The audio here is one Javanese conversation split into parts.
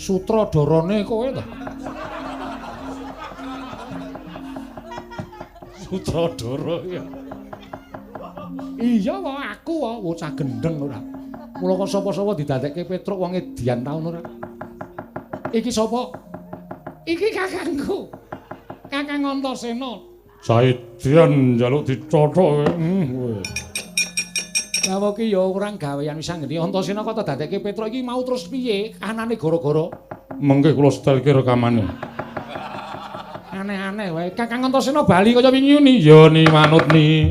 Sutradarane kowe to. Sutradara ya. Iya wae aku wae bocah gendeng ora. Mula kok sapa-sapa didadekke Petruk wong edian taun ora. Iki sapa? Iki kakangku. Kakang Antasena. Saidian njaluk dicothok kowe. Lah iki ya ora gawean wis anggene Antasena kok dadekke Petruk iki mau terus piye? Anane gara-gara mengke kula setelke rekamane. Aneh-aneh wae. Kakang Antasena bali kaya wingi ni. Ya ni manut ni.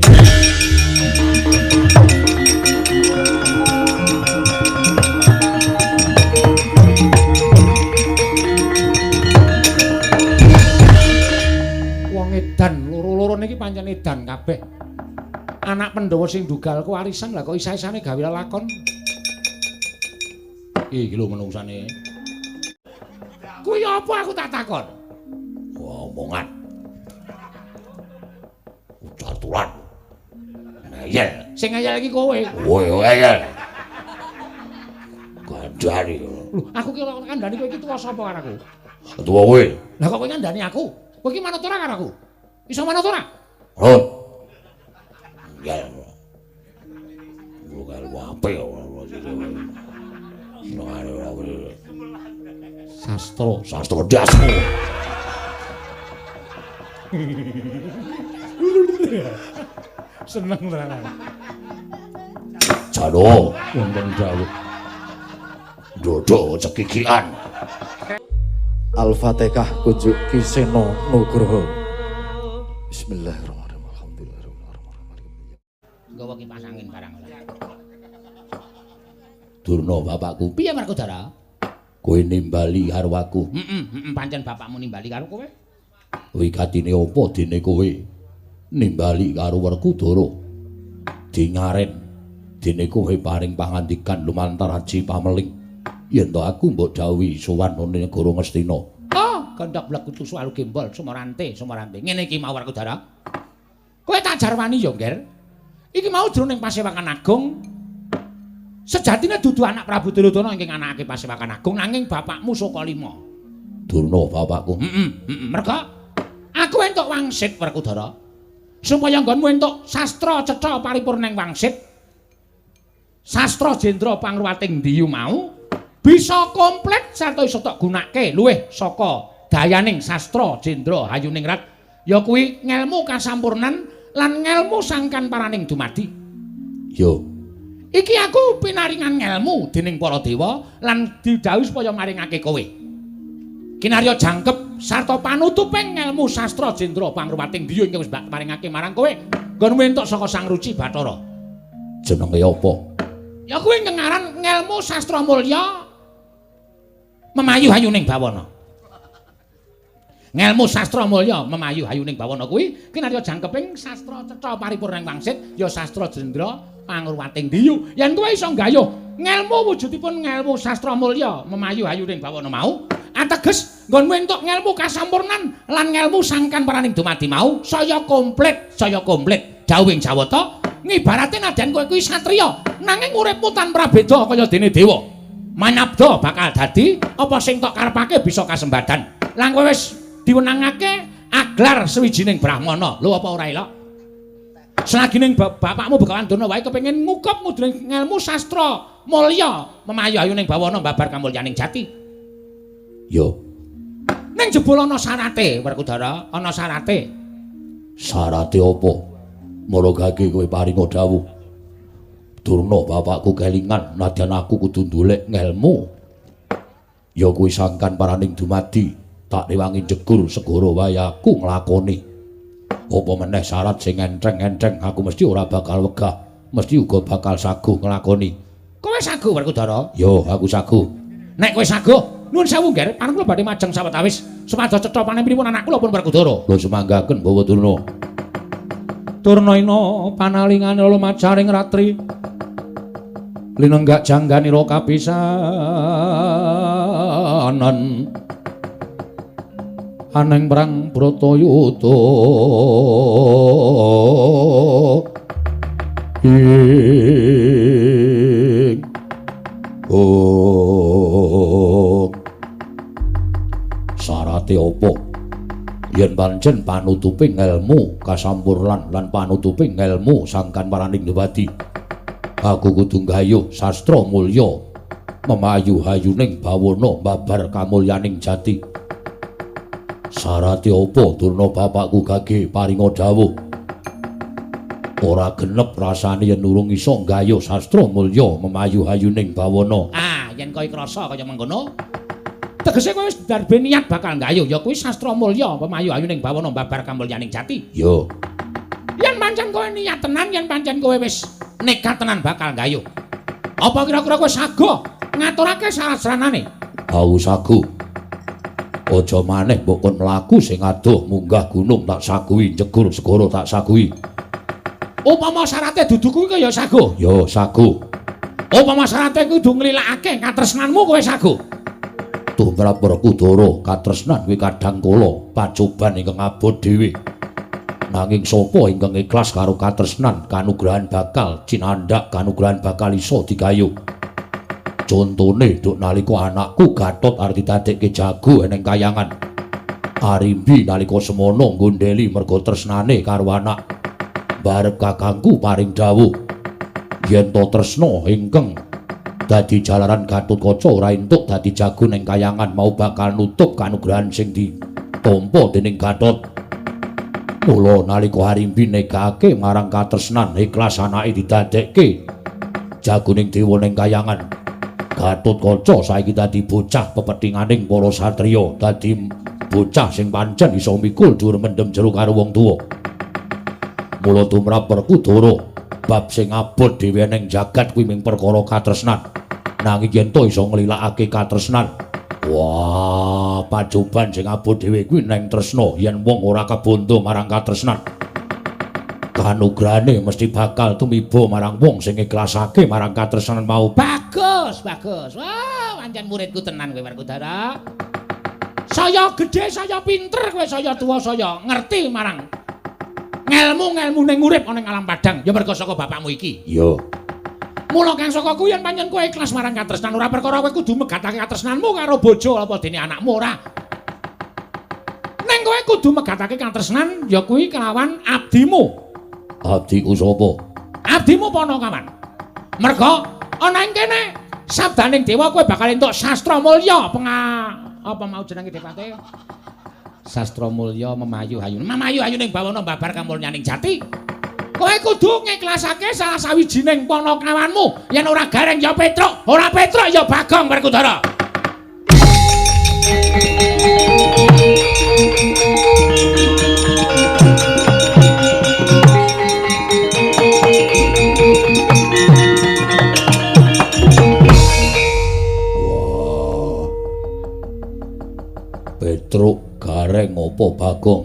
Wong edan loro-loro niki pancen edan kabeh. Anak Pandhawa sing ndugal kewarisan lah kok isa-isane gawe lelakon. Iki lho menungsane. Kuwi apa aku tak takon? Omongan. Ucar-turan. Ngeyel. Sing ngeyel iki kowe. Kowe ngeyel. Kandhani. Lho, aku ki ora kandhani kowe iki tuwa sapa karo aku? Tuwa kowe. Lah kok kowe ngandani aku? Kowe iki manut ora karo aku? Iso manut ora? Manut. Ngeyel. Bukan wape ora. Sastra, sastra dasmu. Seneng tenan. Jano wonten dawuh. Dodo cekikian. Al-Fatihah kunjuk Ki Seno Nugroho. Bismillahirrahmanirrahim. Alhamdulillahirabbil alamin. Nggawa kipas angin barang ora. Durna bapakku. Piye Werkudara? Kowe nimbali karo aku. Heeh, pancen bapakmu nimbali karo kowe. Wikatine apa dene kowe nimbali karo Werkudara? Dingaren dene kowe paring pangandikan lumantar Aji Pameling. Yen to aku mbok dawuhi sowan nang negara Ngastina. Oh, gondok blek kutu alu gembol sumorante, sumorante. Ngene iki mau Werkudara. Kowe tak jarwani ya, Ngger. Iki mau jroning Pasewakan Agung. Sejatine dudu anak Prabu Duryudana ingkang anakake Pasewakan Agung nanging bapakmu Sukalima. Durna bapakku. Heeh, heeh. Merga aku entuk wangsit Werkudara. Supaya nggonmu entuk sastra cetha paripurna ing wangsit. Sastra jendra pangruwating diyu mau bisa komplit sarta iso tok gunake luwih saka dayaning sastra jendra hayuningrat ya kuwi ngelmu kasampurnan lan ngelmu sangkan paraning dumadi. Yo. Iki aku pinaringan ngelmu dening para dewa lan didhawuhi supaya maringake kowe. Kinarya jangkep sarta panutuping ngelmu sastra jendra pangruwating diyu ingkang wis mbak paringake marang kowe nggonmu entuk saka Sang Ruci Bathara. Jenenge apa? Ya kuwi ngaran ngelmu sastra mulya memayu hayuning bawana. Ngelmu sastra mulya memayu hayuning bawana kuwi kinarya jangkeping sastra cetha paripurna wangsit ya sastra jendra pangruwating diyu. Yen kowe iso nggayuh ngelmu wujudipun ngelmu sastra mulya memayu hayuning bawana mau ateges nggonmu entuk ngelmu kasampurnan lan ngelmu sangkan paraning dumadi mau saya komplit dawuhing Jawata ngibarate nadyan kowe kuwi satriya nanging uripmu tanpa beda kaya dene dewa manabda bakal dadi apa sing tok karepake bisa kasembadan lan kowe wis diwenangake aglar sewijining brahmana. Lho apa ora elok? Selagining bapakmu Begawan Durna wae kepengin ngukup mudhuning ngelmu sastra mulya memayu hayuning bawana babar kamulyaning jati. Yo. Ning jebul ana syarate, Werkudara, ana syarate. Syarate apa? Maragake kowe paringa dawuh. Durna bapakku kelingan nadyan aku kudu ndolek ngelmu. Ya kuwi sangkan paraning dumadi, tak rewangi jegur segara wae aku nglakoni. Apa meneh syarat sing enteng-enteng aku mesti ora bakal wegah, mesti uga bakal saguh nglakoni. Kowe saguh Werkudara? Yo, aku saguh. Nek kowe saguh, nuwun sewu Ngger, pareng kula badhe majeng sawetawis supados cetha panempinipun anak kula pun Werkudara. Lho sumanggaken Bawa Durna. Durna ina panalingane lumajaring ratri. Linenggak jangganira kapisanan. Aneng perang Bratayuda ing oh. Syarate apa? Yen pancen panutupe ngelmu kasampurnan lan panutupe ngelmu sangkan paraning Dewadi, aku kudu nggayuh sastra mulya memayu hayuning bawana babar kamulyaning jati. Syarate apa Durna bapakku gage paringa dawuh? Ora genep rasane yen urung iso nggayuh sastra mulya memayu hayuning bawana. Ah, yen kowe krasa kaya mengkono, tegese kowe wis darbe niat bakal nggayuh ya kuwi sastra mulya pemayu ayuning bawana babar kamulyaning jati. Yo. Yen pancen kowe niat tenan, yen pancen kowe wis nekat tenan bakal nggayuh, apa kira-kira kowe sago ngaturake syarat-saranane? Aku sago. Aja maneh mbok kon mlaku sing adoh munggah gunung tak saguhi, jegur segara tak saguhi. Upama syarate dudu kuwi ya sago. Ya sago. Upama syarate kudu nglilakake katresnanmu kowe sago. Tumrap Werkudara katresnan kuwi kadang kala pacoban ingkang abot dhewe. Nanging sapa ingkang ikhlas karo katresnan kanugrahan bakal cinandhak kanugrahan bakal iso digayuh. Contone duk nalika anakku Gatot arep didadekke jago eneng kayangan. Arimbi nalika semono nggondheli merga tresnane karo anak. Barep kakangku paring dawuh yen to tresna ingkang dadi jalaran Gatotkaca ora entuk dadi jago ning kayangan mau bakal nutup kanugrahan sing ditampa dening Gatot. Mula nalika Arimbi negake marang katresnan ikhlas anake didadekke jago ning dewa ning kayangan, Gatotkaca saiki dadi bocah pepethinganing para satriya, dadi bocah sing pancen iso mikul dhuwur mendem jero karo wong tuwa. Mula tumrap Werkudara bab sing abot dhewe ning jagat kuwi ming perkara katresnan. Nanging yen to iso nglilakake katresnan, wah, pacoban sing abot dhewe kuwi neng tresna. Yen wong ora kebondo marang katresnan, kanugrahane mesti bakal tumiba marang wong sing ikhlasake marang katresnan mau. Bagus, bagus. Wah, pancen muridku tenan kowe Werkudara. Saya gedhe, saya pinter kowe, saya tuwa, saya ngerti marang ngelmu-ngelmu ning urip ana ing alam padang ya merga saka bapakmu iki. Iya. Mula kang saka kuwi yen pancen kowe ikhlas marang katresnan ora perkara kowe kudu megatake katresnanmu karo bojo apa dene anakmu ora. Ning kowe kudu megatake katresnan ya kuwi kelawan abdimu. Abdiku sapa? Abdimu Panakawan. Merga ana ing kene sabdaning dewa kowe bakal entuk sastra mulya apa mau jenenge depate? Sastra mulya memayu hayuning. Memayu hayuning bawana babar kamulyaning jati. Kowe kudu ngikhlasake salah sawijining panakawanmu. Yen ora Gareng ya Petruk, ora Petruk ya Bagong Werkudara. Wah. Petruk Gareng apa Bagong?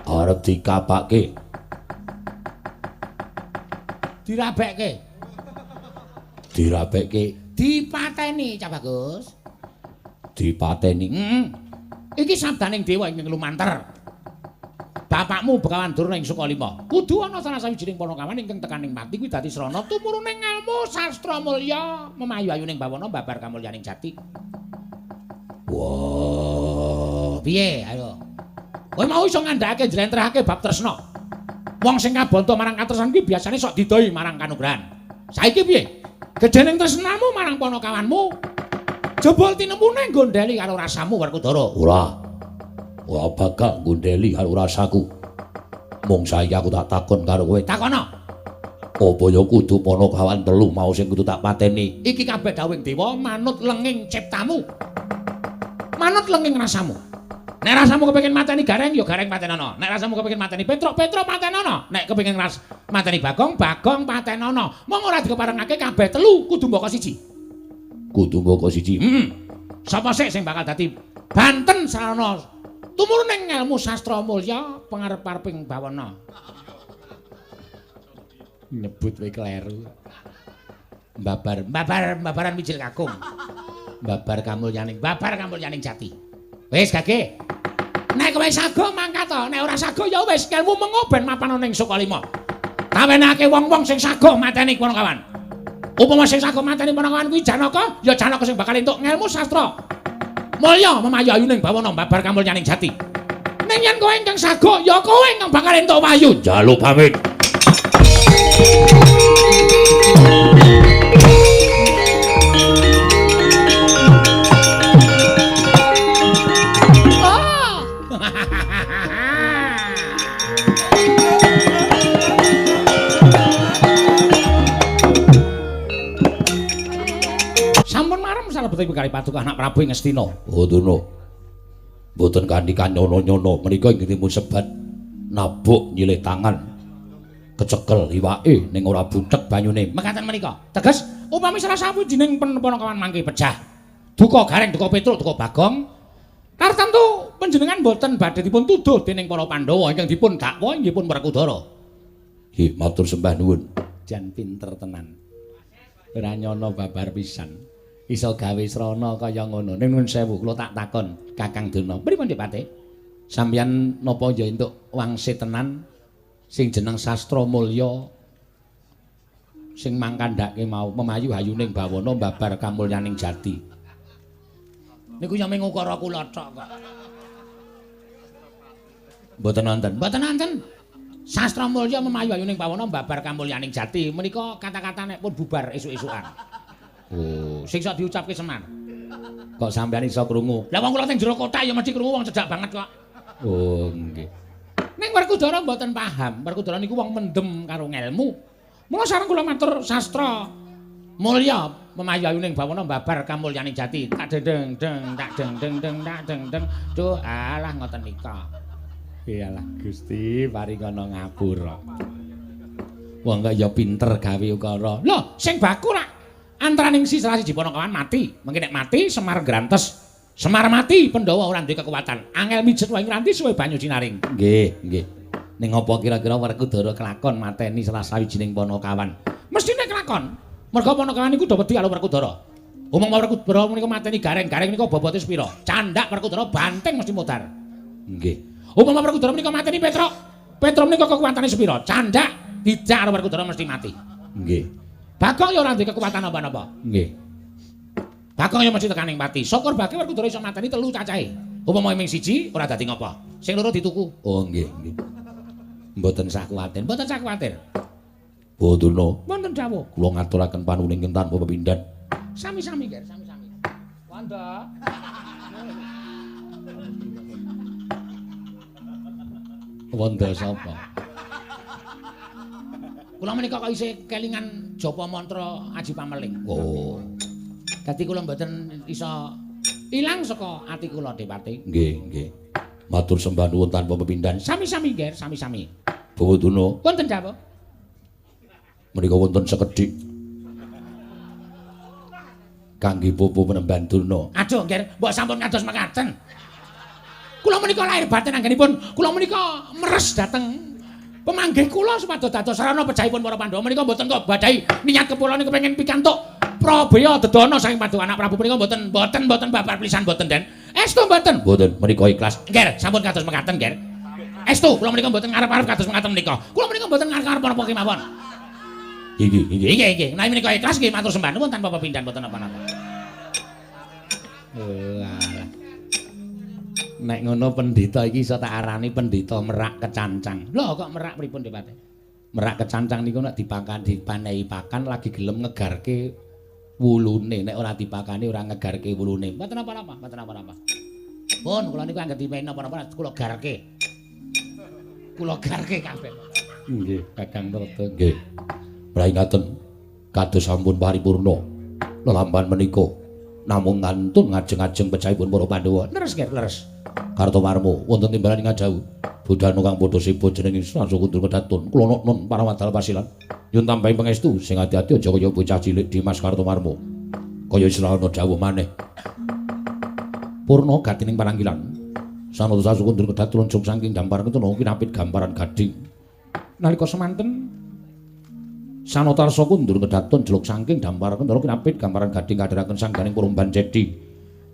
Arep dikapake. Dirabekke. Dirabekke. Dipateni, Cak Bagus. Dipateni. Iki sabdaning dewa ingkang lumantar. Bapakmu Begawan Durna ing Sukalima. Kudu ana salah sawijining panakawan ingkang tekaning pati kuwi dadi srana tumurune ngelmu sastra mulya memayu ayuning bawana babar kamulyaning jati. Wah, piye? Ayo. Kowe mau iso ngandhakake njlentrehake bab tresna. Wong sing kabonto marang katresnan kuwi biasane sok didoi marang kanugrahan. Saiki piye? Gedhening tresnamu marang panakawanmu. Jebul tinemune nggondheli karo rasamu Werkudara. Ora. Ora bakal nggondheli karo rasaku. Mung saiki aku tak takon karo kowe. Takono. Apa ya kudu panakawan telu mau sing kudu tak pateni? Iki kabeh dawuhing dewa manut lenging ciptamu. Manut lenging rasamu. Nek rasamu kepengin mateni Gareng ya Gareng patenono. Nek rasamu kepengin mateni Petruk, Petruk patenono. Nek kepengin mateni Bagong, Bagong patenono. Mong ora dikeparengake kabeh telu kudu mbaka siji. Kudu mbaka siji. Heeh. Sapa sik sing bakal dadi Banten sarana tumurune ngelmu sastra mulya pangarep-areping bawana. Nyebut wae kleru. Babar, babar, babaran mijil kakung. Babar kamulyaning, babar kamulyaning jati. Wis gage. Nek kowe sago mangkat to, nek ora sago ya wis ngelmu mengo ben mapan ning Sukalima. Tawenake wong-wong sing sago mateni Panakawan. Upama sing sago mateni Panakawan kuwi Janaka, ya Janaka sing bakal entuk ngelmu sastra. Mulya memayu ayuning bawana babar kamulyaning jati. Ning yen kowe ingkang sago ya kowe ingkang bakal entuk wahyu. Njaluk pamit. Sampun marem salebeting pekali paduka anak Prabu ing Ngastina. Oh Durna. Mboten kanthi kanyono-nyono menika inggih dipun sebat nabuk nyilih tangan. Kecekel iwake ning ora buthek banyune. Mekaten menika. Teges upami salah sawijining Panakawan mangke pejah. Duka Gareng, duka Petruk, duka Bagong. Tartamtu panjenengan mboten badhe dipun tuduh dening para Pandhawa ingkang dipun dakwa inggih pun Werkudara. Nggih, matur sembah nuwun. Jan pinter tenan. Ora nyono babar pisan. Iso gawe srana kaya ngono. Ning nuwun sewu kula tak takon Kakang Durna. Pripun Dik Patih? Sampeyan napa ya entuk wangsit tenan sing jeneng Sastra Mulya sing mangkandhake mau memayu hayuning bawana babar kamulyaning jati. Niku ya mung ukara kula tok kok. Mboten wonten. Mboten wonten. Sastra Mulya memayu hayuning bawana babar kamulyaning jati menika kata-kata nek pun bubar esuk-esukan. Oh, sing sok diucapke Semar. Kok sampeyan iso krungu? Lah wong kula teng jero kotak ya mesti krungu wong cedhak banget kok. Oh, nggih. Ning Werkudara mboten paham. Werkudara niku wong mendem karo ngelmu. Mula sareng kula matur Sastra Mulya memayu ayuning bawana babar kamulyaning jati. Tak deng deng tak deng deng deng tak deng deng. Duh, alah ngoten nika. Iyalah Gusti paringana ngapura. Wong kok ya pinter gawe ukara. Lho, sing baku rak antaraning si salah siji Panakawan mati. Mengki nek mati Semar grantes. Semar mati Pandhawa ora duwe kekuatan. Angel mijet wae ngranti suwe banyu cinaring. Nggih, nggih. Ning apa kira-kira Werkudara kelakon mateni salah sawijining Panakawan? Mestine kelakon. Merga Panakawan niku do wedi karo Werkudara. Omong Werkudara menika mateni Gareng, Gareng nika bobote sepira? Candhak Werkudara banteng mesti modar. Nggih. Upama Werkudara menika mateni Petruk, Petruk menika kekuatane sepira? Candhak dijak karo Werkudara mesti mati. Nggih. Bagong ya ora duwe kekuatan apa-apa. Nggih. Bagong ya mesti tekaning pati. Syukur bagi Werkudara iso mateni telu cacahe. Upama ming siji ora dadi ngapa. Sing loro dituku. Oh nggih, nggih. Mboten sah kuwatir. Mboten sah kuwatir. Boduna. Wonten dawuh. Kula ngaturaken panuwun tanpa pepindhan. Sami-sami, Ger, sami-sami. Wanda. Wanda sapa? Kula menika kok isih kelingan japa mantra Aji Pameling. Oh. Dadi kula mboten iso ilang saka ati kula Depati. Nggih, nggih. Matur sembah nuwun tanpa pepindhan. Sami-sami, Ger, sami-sami. Bawa Wonten dawuh. Menika wonten sekedhik kangge popo penemban Durna. Aduh, Ger, mbok sampun kados mekaten. Kula menika lahir batin anggenipun kula menika meres dhateng pemanggih kula supados dados sarana pejahipun para Pandhawa menika mboten kok badhahi niat kepula niku kepengin pikantuk prabeya dedana saking paduka anak Prabu menika mboten mboten mboten babar pisan mboten Den. Estu mboten? Mboten, menika ikhlas. Ger, sampun kados mekaten, Ger. Estu kula menika mboten ngarep-arep kados mekaten menika. Kula menika mboten ngarep-arep napa kemawon. Inggih, inggih. Inggih, inggih. Menawi menika ikhlas nggih matur sembah nuwun tanpa pepindhan mboten napa-napa. Alah. Nek ngono pendhita iki iso tak arani pendhita merak kecancang. Lho kok merak pripun Depate? Merak kecancang niku nek dipakan dipanehi pakan lagi gelem ngegarke wulune, nek ora dipakani ora ngegarke wulune. Mboten napa-napa, mboten napa-napa. Pun kula niku anggere diwenehi napa-napa kula garke. Kula garke kabeh. Nggih, Kakang Trata. Nggih. Mraih ngaten kados sampun paripurna lelampahan menika namung ngantun ngajeng-ajeng pejahipun para Pandhawa. Leres, Ger, leres. Kartomarma wonten timbalan ing jauh. Budhal kang padha seba jenenge Srasa Kundur Kedatun. Kula nun parawadal pasilan. Nyun tambahi pangestu sing ati-ati aja kaya bocah cilik Dimas Kartomarma. Kaya srana dawuh maneh. Purna gatining paranggilan. Sanata Kundur Kedatun jung saking dampar ketuna kinapit gambaran gading. Nalika semanten Sanotarsa Kundur Kedatun jeluk saking dampar ketuna kinapit gambaran gading kadheraken sangganing Purumban Cedi.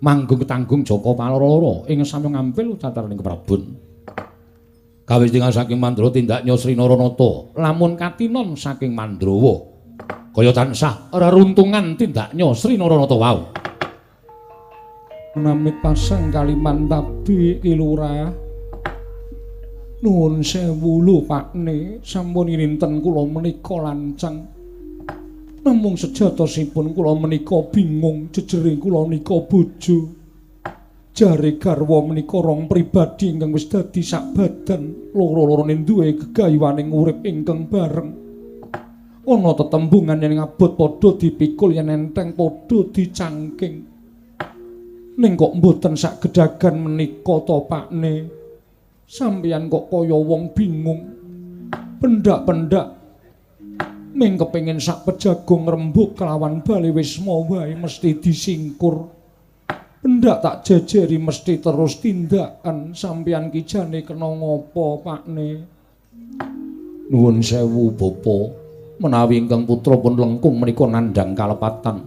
Manggung ketanggung Jaka Paloro ing samya ngampil cataraning keprabon. Kawis tingal saking Mandra tindaknya Sri Naranata, lamun katinon saking Mandrawa. Kaya tansah reruntungan tindaknya Sri Naranata wau. Namit pasang Kalimantabi Ki Lurah. Nuwun sewu lho Pakne, sampun irinten kula menika lancang. Namung sejatosipun kula menika bingung jejere kula nika bojo. Jare garwa menika rong pribadi ingkang wis dadi sak badan, loro-lorone duwe gegayuhaning urip ingkang bareng. Ana tetembungan yen ngabot padha dipikul, yen enteng padha dicangking. Ning kok mboten sak gedagan menika to Pakne. Sampeyan kok kaya wong bingung. Pendak-pendak ming kepengin sak pejago ngrembug kelawan bale wisma wae mesti disingkur. Pendak tak jejeri mesti terus tindakan. Sampeyan ki jane kena ngopo Pakne? Nuwun sewu Bapa, menawi ingkang putra pun lengkung menika nandhang kalepatan.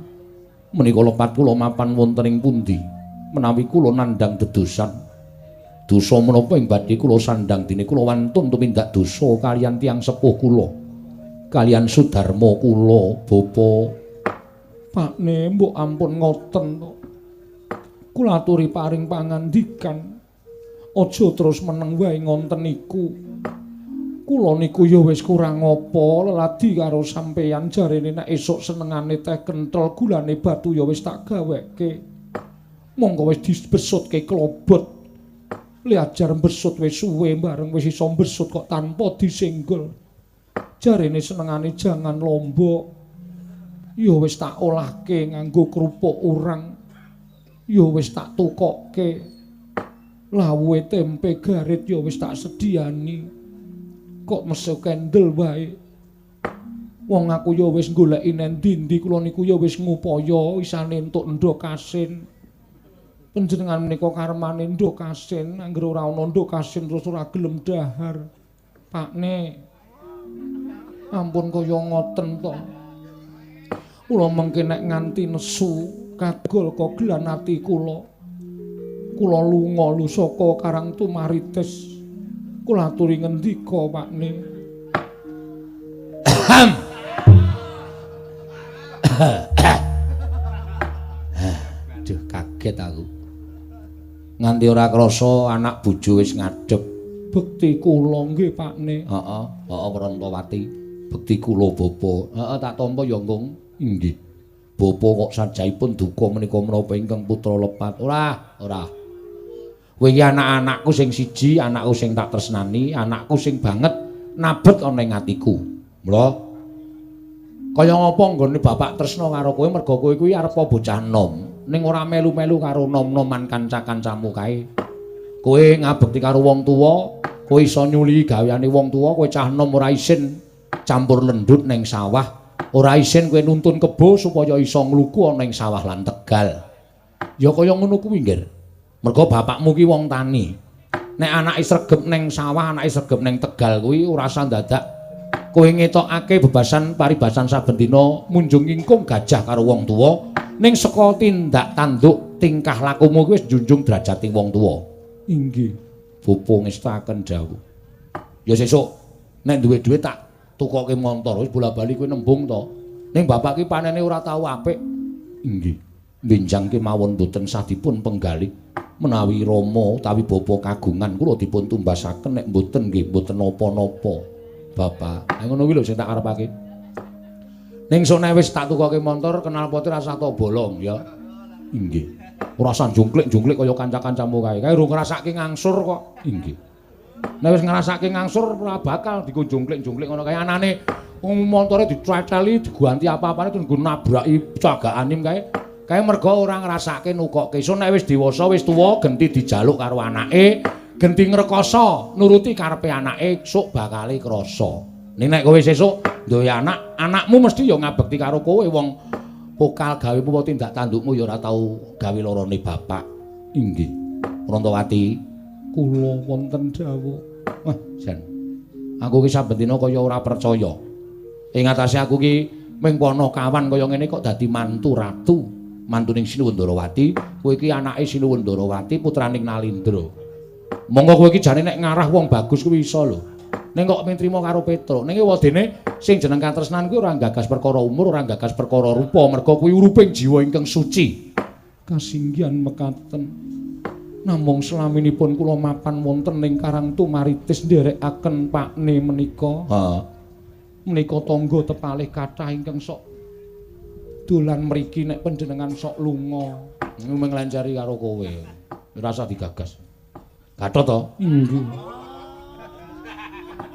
Menika lepat kula mapan wonten ing pundi? Menawi kula nandhang dedosan, dosa menapa ing badhe kula sandhang dene kula wantun tumindak dosa kaliyan tiyang sepuh kula, kaliyan sudarma kula, Bapa. Pakne mbok ampun ngoten to. Kula aturi paring pangandikan. Aja terus meneng wae ngonten niku. Kula niku ya wis kurang apa leladi karo sampeyan, jarene nek esuk senengane teh kenthel gulane batu ya wis tak gaweke. Monggo wis dibesutke klobot. Liajar besut wis suwe bareng wis iso besut kok tanpa disenggol. Jarene senengane jangan lombok. Ya wis tak olahke nganggo kerupuk urang. Ya wis tak tukokke. Lawuhe tempe garit ya wis tak sediani. Kok mesu kendel wae. Wong aku ya wis goleki nendi-endi, kula niku ya wis ngupaya isane entuk endhog asin. Panjenengan menika karmane endhog asin, anggere ora ana endhog asin terus ora gelem dahar. Pakne, ampun kaya ngoten to. Kula mengke nek nganti nesu kagol kogelan ati kula. Kula lunga lho saka Karang Tumaritis. Kula aturi ngendika Pakne. Aduh, kaget aku. Nganti ora krasa anak bojo wis ngadhep. Bekti kula nggih Pakne. Heeh, heeh Prantawati. Bekti kula bapa. Heeh, tak tampa ya, Nggung. Inggih. Bapa kok sajaipun duka menika menapa ingkang putra lepat. Ora, ora. Kowe iki anak-anakku sing siji, anakku sing tak tresnani, anakku sing banget nabet ana ing atiku. Mula kaya ngapa nggone bapak tresna karo kowe merga kowe kuwi arep bocah nom, ning ora melu-melu karo nom-noman kanca-kancamu kae. Kowe ngabekti karo wong tuwa, kowe iso nyuli gaweane wong tuwa, kowe cah nom ora isin campur lendut ning sawah, ora isin kowe nuntun kebo supaya iso ngluku ana ing sawah lan tegal. Ya kaya ngono kuwi, Nggir. Mergo bapakmu ki wong tani. Nek anake sregep ning sawah, anake sregep ning tegal kuwi ora usah dadak kowe ngetokake bebasan paribasan saben dina munjung ingkung gajah karo wong tuwa, ning saka tindak tanduk tingkah lakumu kuwi wis njunjung derajating wong tuwa. Inggih. Bapa ngestaken dawuh. Ya sesuk nek duwe dhuwit tak tukoke montor, wis bola-bali kowe nembung to. Ning bapak ki panene ora tau apik. Inggih. Benjang kemawon boten sah dipun penggalih. Menawi Rama utawi bapa kagungan kula dipun tumbasaken, nek mboten nggih mboten napa-napa. Bapak, ha ngono kuwi lho sing tak karepake. Ning sok nek wis tak tukoke montor knalpote ora usah tok bolong ya. Inggih. Ora usah jungklik-jungklik kaya kanca-kancamu kae. Kae urung ngrasake ngangsur kok. Inggih. Nek wis ngrasake ngangsur ora bakal digo jungklik-jungklik ngono kae. Anane montore diceceli diganti apa-apane terus nggo nabraki cagak anim kae. Kae merga ora ngrasake nukokke. So nek wis dewasa wis tuwa genti dijaluk karo anake, genti ngrekoso nuruti karepe anake, sok bakale krasa. Ning nek kowe sesuk duwe anak, anakmu mesti ya ngabekti karo kowe, wong pokal gawemu apa tindak tandukmu ya ora tau gawe lorone bapak. Inggih. Prantawati, kula wonten dawuh. Wah, jan. Aku ki saben dina kaya ora percaya. Ing atase aku ki ming ponokawan kaya ngene kok dadi mantu ratu. Mantuning Sinuwun Ndarawati, kowe iki anake Sinuwun Ndarawati, putraning Nalindra. Monggo kowe iki jane nek ngarah wong bagus kuwi iso lho. Ning kok mung trima karo Petruk. Ning ewadene sing jeneng katresnan kuwi ora gagas perkara umur, ora gagas perkara rupa, merga kuwi uruping jiwa ingkang suci. Kasinggihan mekaten. Namung selaminipun kula mapan wonten ing Karang Tumaritis nderekaken pakne menika. Heeh. Menika tangga tepalih kathah ingkang sok dolan mriki nek panjenengan sok lunga. Nglenceri karo kowe. Ora usah digagas. Gatot to? Inggih.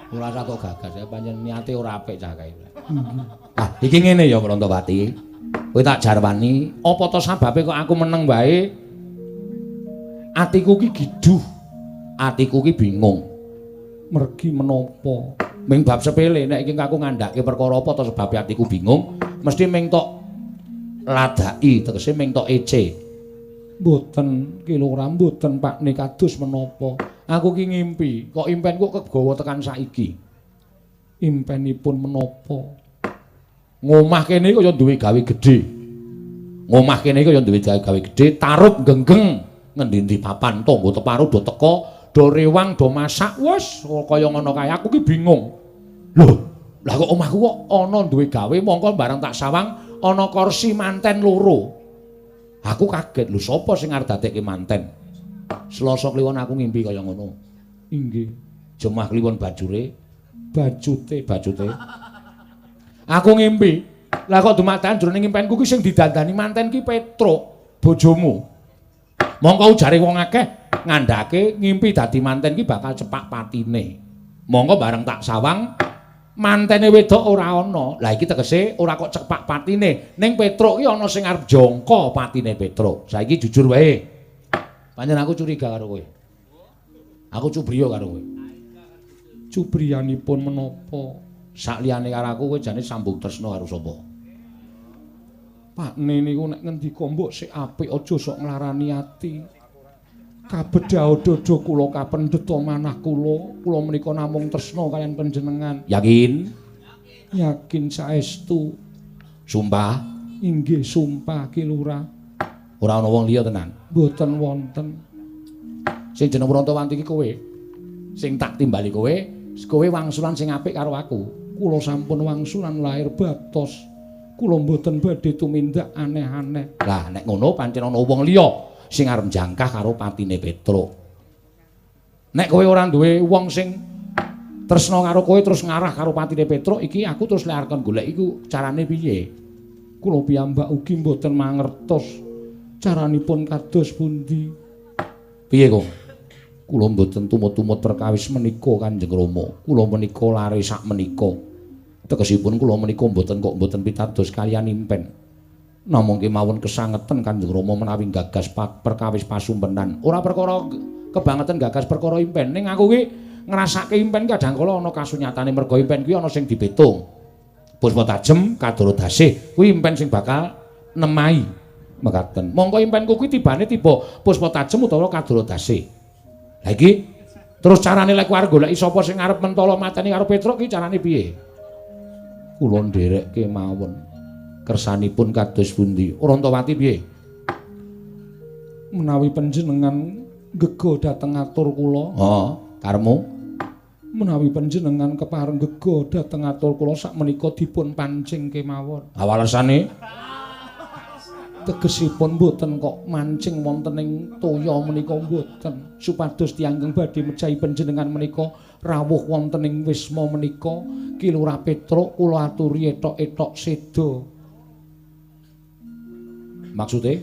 Ora usah kok gagas ya, pancen niate ora apik cah kae. Inggih. Ah, iki ngene ya Prantawati. Kowe tak jarwani, apa to sababe kok aku meneng wae? Atiku ki giduh. Atiku ki bingung. Mergi menapa? Ming bab sepele nek iki aku ngandhake perkara apa to sebabe atiku bingung, mesti ming tok ladaki, tegese ming tok ece. Mboten, Ki Lurah, mboten pakne kados menapa. Aku ki ngimpi, kok impenku kegawa tekan saiki. Impenipun menapa? Ngomah kene kaya duwe gawe gedhe. Ngomah kene kaya duwe gawe gedhe, tarup genggeng ngendi-endi papan tangga teparo do teka, do rewang, do masak, wis kaya ngono kae. Aku ki bingung. Lho, lah kok omahku kok ana duwe gawe, mongko bareng tak sawang ana kursi manten loro. Aku kaget, lho sapa sing arep dadekke manten? Selasa kliwon aku ngimpi kaya ngono. Inggih. Jemah kliwon bajure, bajute, bajute. Aku ngimpi. Lah kok dumadakan jroning impenku ki sing didandani manten ki Petruk, bojomu. Mongko ujare wong akeh ngandhake ngimpi dadi manten ki bakal cepak patine. Mongko bareng tak sawang mantene wedok ora ana. Lah iki tegese ora kok cepak patine, ning Petruk ki ana sing arep jangka patine Petruk. Saiki jujur wae. Pancen aku curiga karo kowe. Aku cubriya karo kowe. Cubriyanipun menapa? Sakliyane karo aku kowe jane sambung tresna karo sapa? Pakne niku nek ngendika mbok sik apik aja sok nglarani ati. Kabedhaha dada kula kapendheta manah kula, kula menika namung tresna kaliyan panjenengan. Yakin? Yakin saestu. Sumpah? Inggih sumpah Ki Lurah. Ora ana wong liya tenan? Mboten wonten. Sing jeneng Prantawati iki kowe. Sing tak timbali kowe, kowe wangsulan sing apik karo aku. Kula sampun wangsulan lahir batos. Kula mboten badhe tumindak aneh-aneh. Lah nek ngono pancen ana wong liya sing arep jangkah karo patine Petruk. Nek kowe ora duwe wong sing tresna karo kowe terus ngarah karo patine Petruk iki aku terus lek arep golek iku carane piye? Kula piyambak ugi mboten mangertos caranipun kados pundi. Piye kok? Kula mboten tumut-tumut perkawis menika Kanjeng Rama. Kula menika lare sak menika. Tegesipun kula menika mboten kok mboten pitados kaliyan impen. Namung kemawon kesangeten Kanjeng Rama menawi gagas perkawis pasumpenan. Ora perkara kebangetan gagas perkara impen, ning aku ki ngrasake impen kadang kala ana kasunyatane merga impen kuwi ana sing dipetung. Puspa tajem kadara dasih kuwi impen sing bakal nemahi mekaten. Mongko impenku kuwi tibane tiba puspa tajem utawa kadara dasih. Lah iki terus carane lek arep goleki sapa sing arep mentala mateni karo Petruk ki carane piye? Kula nderekke mawon. Kersanipun kados pundi? Prantawati piye? Menawi panjenengan gega dhateng atur kula. Heeh, karepmu? Menawi panjenengan kepareng gega dhateng atur kula sakmenika dipun pancing kemawon. Awalesane? Tegesipun mboten kok mancing wonten ing toya menika mboten, supados tiyang ingkang badhe mejahi panjenengan menika rawuh wonten ing wisma menika Ki Lurah Petruk kula aturi etok-etok seda. Maksude?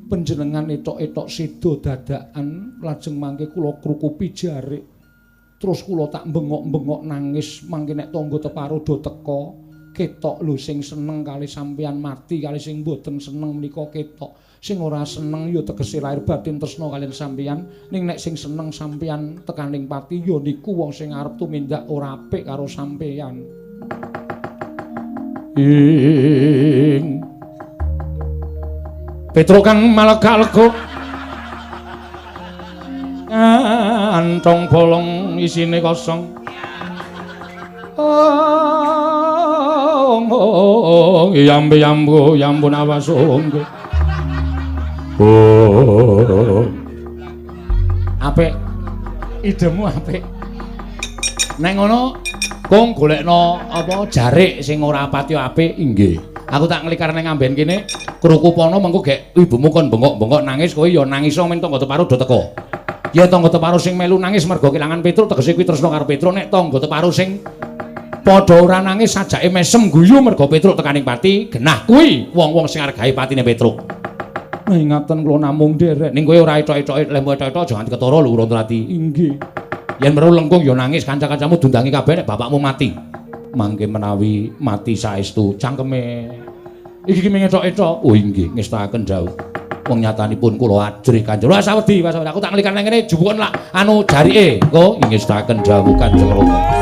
Panjenengan etok-etok seda dadakan lajeng mangke kula krukupi jarik. Terus kula tak bengok-bengok nangis mangke nek tangga teparo do teka ketok lho sing seneng kali sampeyan mati kali sing mboten seneng menika ketok. Sing ora seneng ya tegese lahir batin tresna kaliyan sampeyan, ning nek sing seneng sampeyan tekaning pati ya niku wong sing arep tumindak ora apik karo sampeyan. Ing Petruk kang malega-lega kantong bolong isine kosong. Oh, yambe yambu yambun awas onggo. Oh. Apik. Idemu apik. Nek ngono, kong golekno apa jarik sing ora pati apik inggih. Aku tak nglikar ning amben kene, krukupana mengko gek ibumu kon bengok-bengok nangis, kowe ya nangis men tangga teparo do teko. Ya tangga teparo sing melu nangis mergo kelangan Petruk tegese kuwi tresna karo Petruk, nek tangga teparo sing padha ora nangis sajake mesem guyu mergo Petruk tekaning pati, genah kuwi wong-wong sing arep gawe patine Petruk. Nah, ingaten kula namung nderek. Ning kowe ora etok-etoke, lehmu etok-etok aja nganti ketara lho Wulandari. Inggih. Yen weruh lengkung ya nangis, kanca-kancamu dundangi kabeh nek bapakmu mati. Mangke menawi mati saestu cangkeme. Iki ki mung etok-etok. Oh inggih, ngestakaken dawuh. Wong nyatanipun kula ajrih Kanjeng. Ora sawedi, aku tak nglikar nang kene jupukon lak anu jarike. Engko ngestakaken dawuh Kanjeng Rama.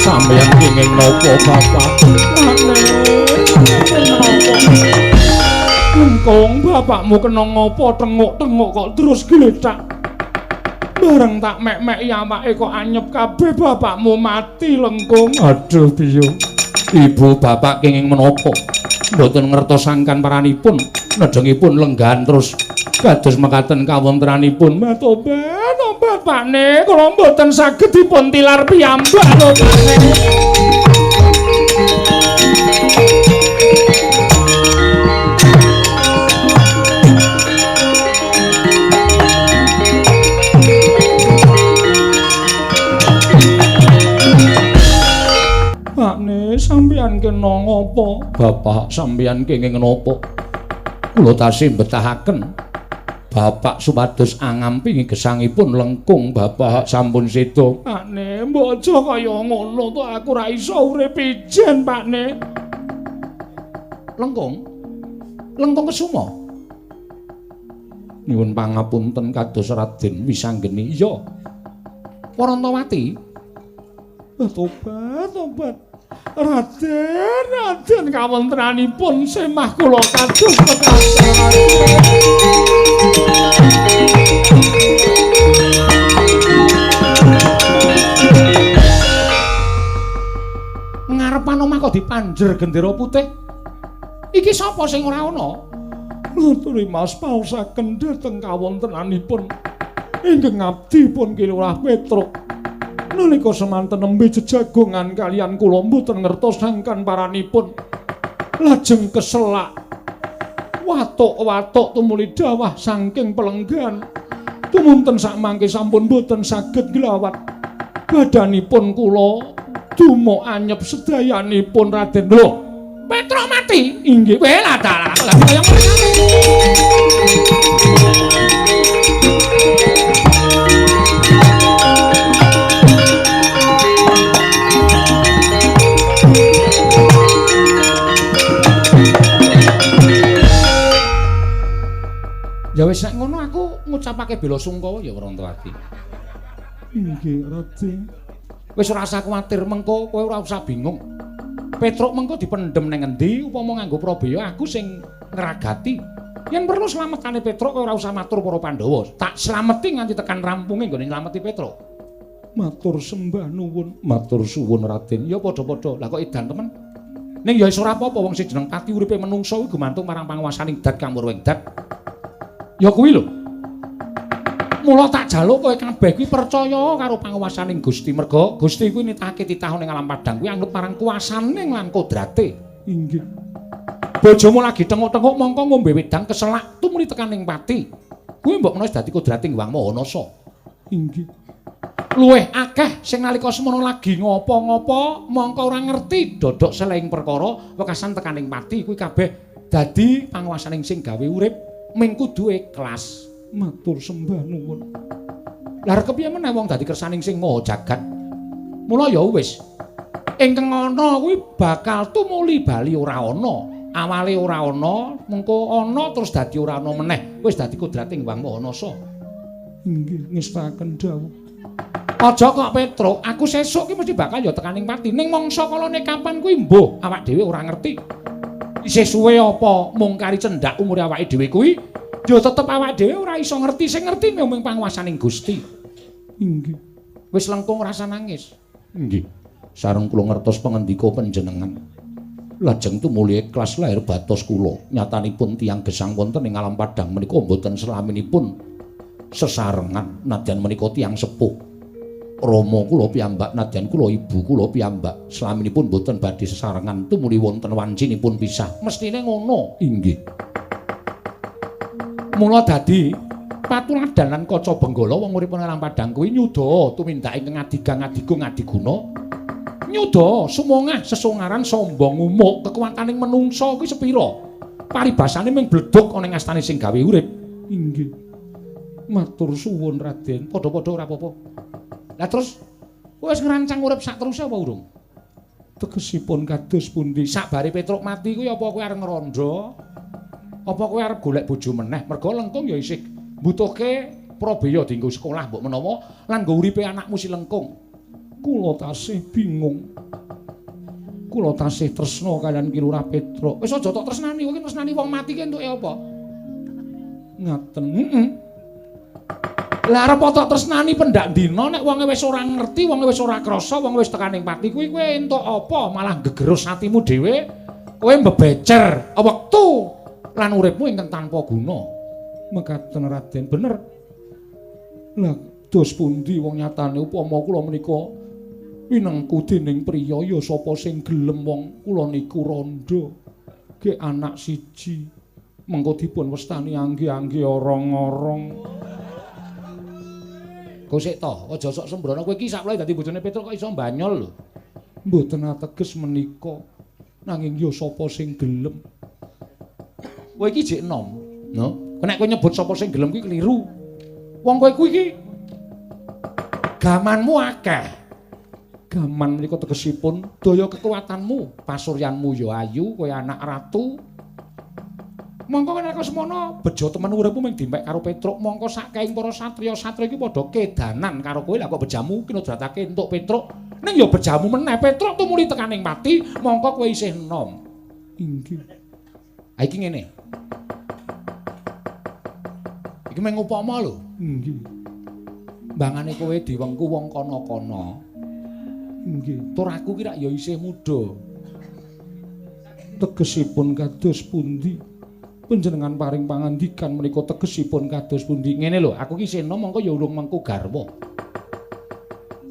Sampeyan kenging napa bapak? Lengkung bapakmu kena ngapa tenguk-tenguk kok terus glecak. Bareng tak mek-meki awake kok anyep kabeh bapakmu mati lengkung. Aduh piye? Ibu bapak kenging menapa? Mboten ngertos sangkan paranipun, nedengipun lenggahan terus kados mekaten kawontenanipun. Tobat, tobat Pakne, kula mboten saged dipun tilar piyambak lho Pakne. Pakne, sampeyan kena ngapa? Bapak sampeyan kenging napa? Kula tasih mbetahaken bapak supados angampingi gesangipun lengkung bapak sampun seda. Pakne, mbok aja kaya ngono to, aku ora iso urip ijen, Pakne. Lengkung? Lengkung Kesuma. Nyuwun pangapunten kados Raden Wisanggeni. Iya. Warantawati. Tobat, tobat. Raden, Raden kawontenanipun semah kula kados mekaten. Ngarepan omah kok dipanjer gendera putih. Iki sapa sing ora ana? Ngaturi Mas paosaken dhateng kawontenanipun ingkang abdi pun Ki Lurah Petruk. Nalika semanten nembe jejagongan kaliyan kula mboten ngertos sangkan paranipun. Lajeng keselak watuk-watuk tumuli dawah saking pelenggan. Tumunten sakmangke sampun mboten saged glawat. Badanipun kula dumuk anyep sedayanipun Raden. Lho, Petruk mati? Inggih. Weh lah dalah kok lha kaya ngono. Ya wis nek ngono aku ngucapake bela sungkawa ya Warantawati. Inggih, Raden. Wis ora usah kuwatir mengko kowe ora usah bingung. Petruk mengko dipendhem ning endi upama nganggo Prabeya aku sing ngragati. Yen perlu slametane Petruk kowe ora usah matur para Pandhawa. Tak slameti nganti tekan rampunge nggone nylameti Petruk. Matur sembah nuwun, matur suwun Raden. Ya padha-padha. Lah kok edan temen. Ning ya wis ora apa-apa wong sing jeneng pati uripe menungsa kuwi gumantung marang panguwasaning dat kamurwing dat. Ya kuwi lho. Mula tak jaluk kowe kabeh kuwi percaya karo panguwasaning Gusti merga Gusti kuwi nitahake titah ning alam padang kuwi anut marang kuasane lan kodrate. Inggih. Bojomu lagi tenguk-tenguk mongko ngombe wedang keselak tumuli tekan ning pati. Kuwi mbok menawa dadi kodrating Hyang Maha Nasa. Inggih. Luwih akeh sing nalika semono lagi ngopo-ngopo mongko ora ngerti dodok selehing perkara wekasan tekaning pati kuwi kabeh dadi panguwasaning sing gawe urip ming kudu ikhlas. Matur sembah nuwun. Lah kepiye meneh wong dadi kersaning sing maha jagat. Mula ya wis. Ingkang ana kuwi bakal tumuli bali ora ana. Awale ora ana, mengko ana terus dadi ora ana meneh. Wis dadi kodrating Hyang Maha Nasa. Inggih, ngestakaken dawuh. Aja kok Petruk, aku sesuk ki mesti bakal ya tekaning pati. Ning mangsa kalane kapan kuwi mbuh awak dhewe ora ngerti. Isih suwe apa mung kari cendhak umure awake dhewe kuwi, ya tetep awake dhewe ora iso ngerti. Sing ngerti mung panguwasaning Gusti. Inggih. Wis lengkung rasa nangis. Nggih. Sareng kula ngertos pangendika panjenengan. Lajeng tumuli ikhlas lahir batos kula. Nyatanipun tiyang gesang wonten ing alam padhang menika mboten selaminipun sesarengan nadyan menika tiyang sepuh. Rama kula piyambak nadyan kula ibu kula piyambak selaminipun mboten badhe sesarengan tumuli wonten wancinipun pisah. Mestine ngono. Inggih. Mula dadi patuladan lan kaca benggala wong urip nang padhang kuwi nyuda tumindak ingkang adigang adigung adiguna. Nyuda sumongah sesongaran sombong umuk kekuwataning menungsa kuwi sepira. Paribasane mung bledhug ana ing astane sing gawe urip. Inggih. Matur suwun Raden. Padha-padha ora apa-apa. Lah terus kowe wis ngrancang urip sak teruse apa urung? Tegesipun kados pundi? Sakbare Petruk mati kuwi apa kowe arep ngrondo? Apa kowe arep golek bojo meneh? Mergo lengkung ya isih mbutuhke prabeya dienggo sekolah mbok menawa lan nggo uripe anakmu si lengkung. Kula tasih bingung. Kula tasih tresna kaliyan Ki Lurah Petruk. Wis aja tok tresnani, kowe ki tresnani wong mati ki entuke apa? Ngaten. Heeh. Lah arep tok tresnani pendak dina nek wonge wis ora ngerti, wonge wis ora krasa, wonge wis tekaning pati kuwi kowe entuk apa? Malah gegerus atimu dhewe, kowe mbebecer wektu lan uripmu ingkang tanpa guna. Mekaten Raden, bener. Lah dos pundi wong nyatane upama kula menika winengku dening priya ya sapa sing gelem wong kula niku randha. Ge anak siji mengko dipun wastani angge-angge orong-orong. Kosek to, aja sok sembrono kowe iki sakwlae dadi bojone Petruk kok iso mbanyol lho. Mboten ateges menika. Nanging ya sapa sing gelem? Kowe iki jek enom, no? Nek kowe nyebut sapa sing gelem kuwi keliru. Wong kowe kuwi iki gamanmu akeh. Gaman menika tegesipun daya kekuatanmu, pasuryanmu ya ayu, kowe anak ratu. Mongko nek semono bejo temen uripmu mung dimpek karo Petruk, mongko saking para satriya-satriya iki padha kedanan karo kowe. Lah kok bejamu kinodratake entuk Petruk, ning ya bejamu meneh Petruk tumuli tekaning pati, mongko kowe isih enom. Inggih. Ha iki ngene. Iki mung upama lho. Inggih. Mbangane kowe diwengku wong kono-kono. Inggih. Tur aku ki rak ya isih muda. Tegesipun kados pundi? Panjenengan paring pangandikan menika tegesipun kados pundi? Ngene lho, aku ki isih enom mongko ya urung mengku garwa.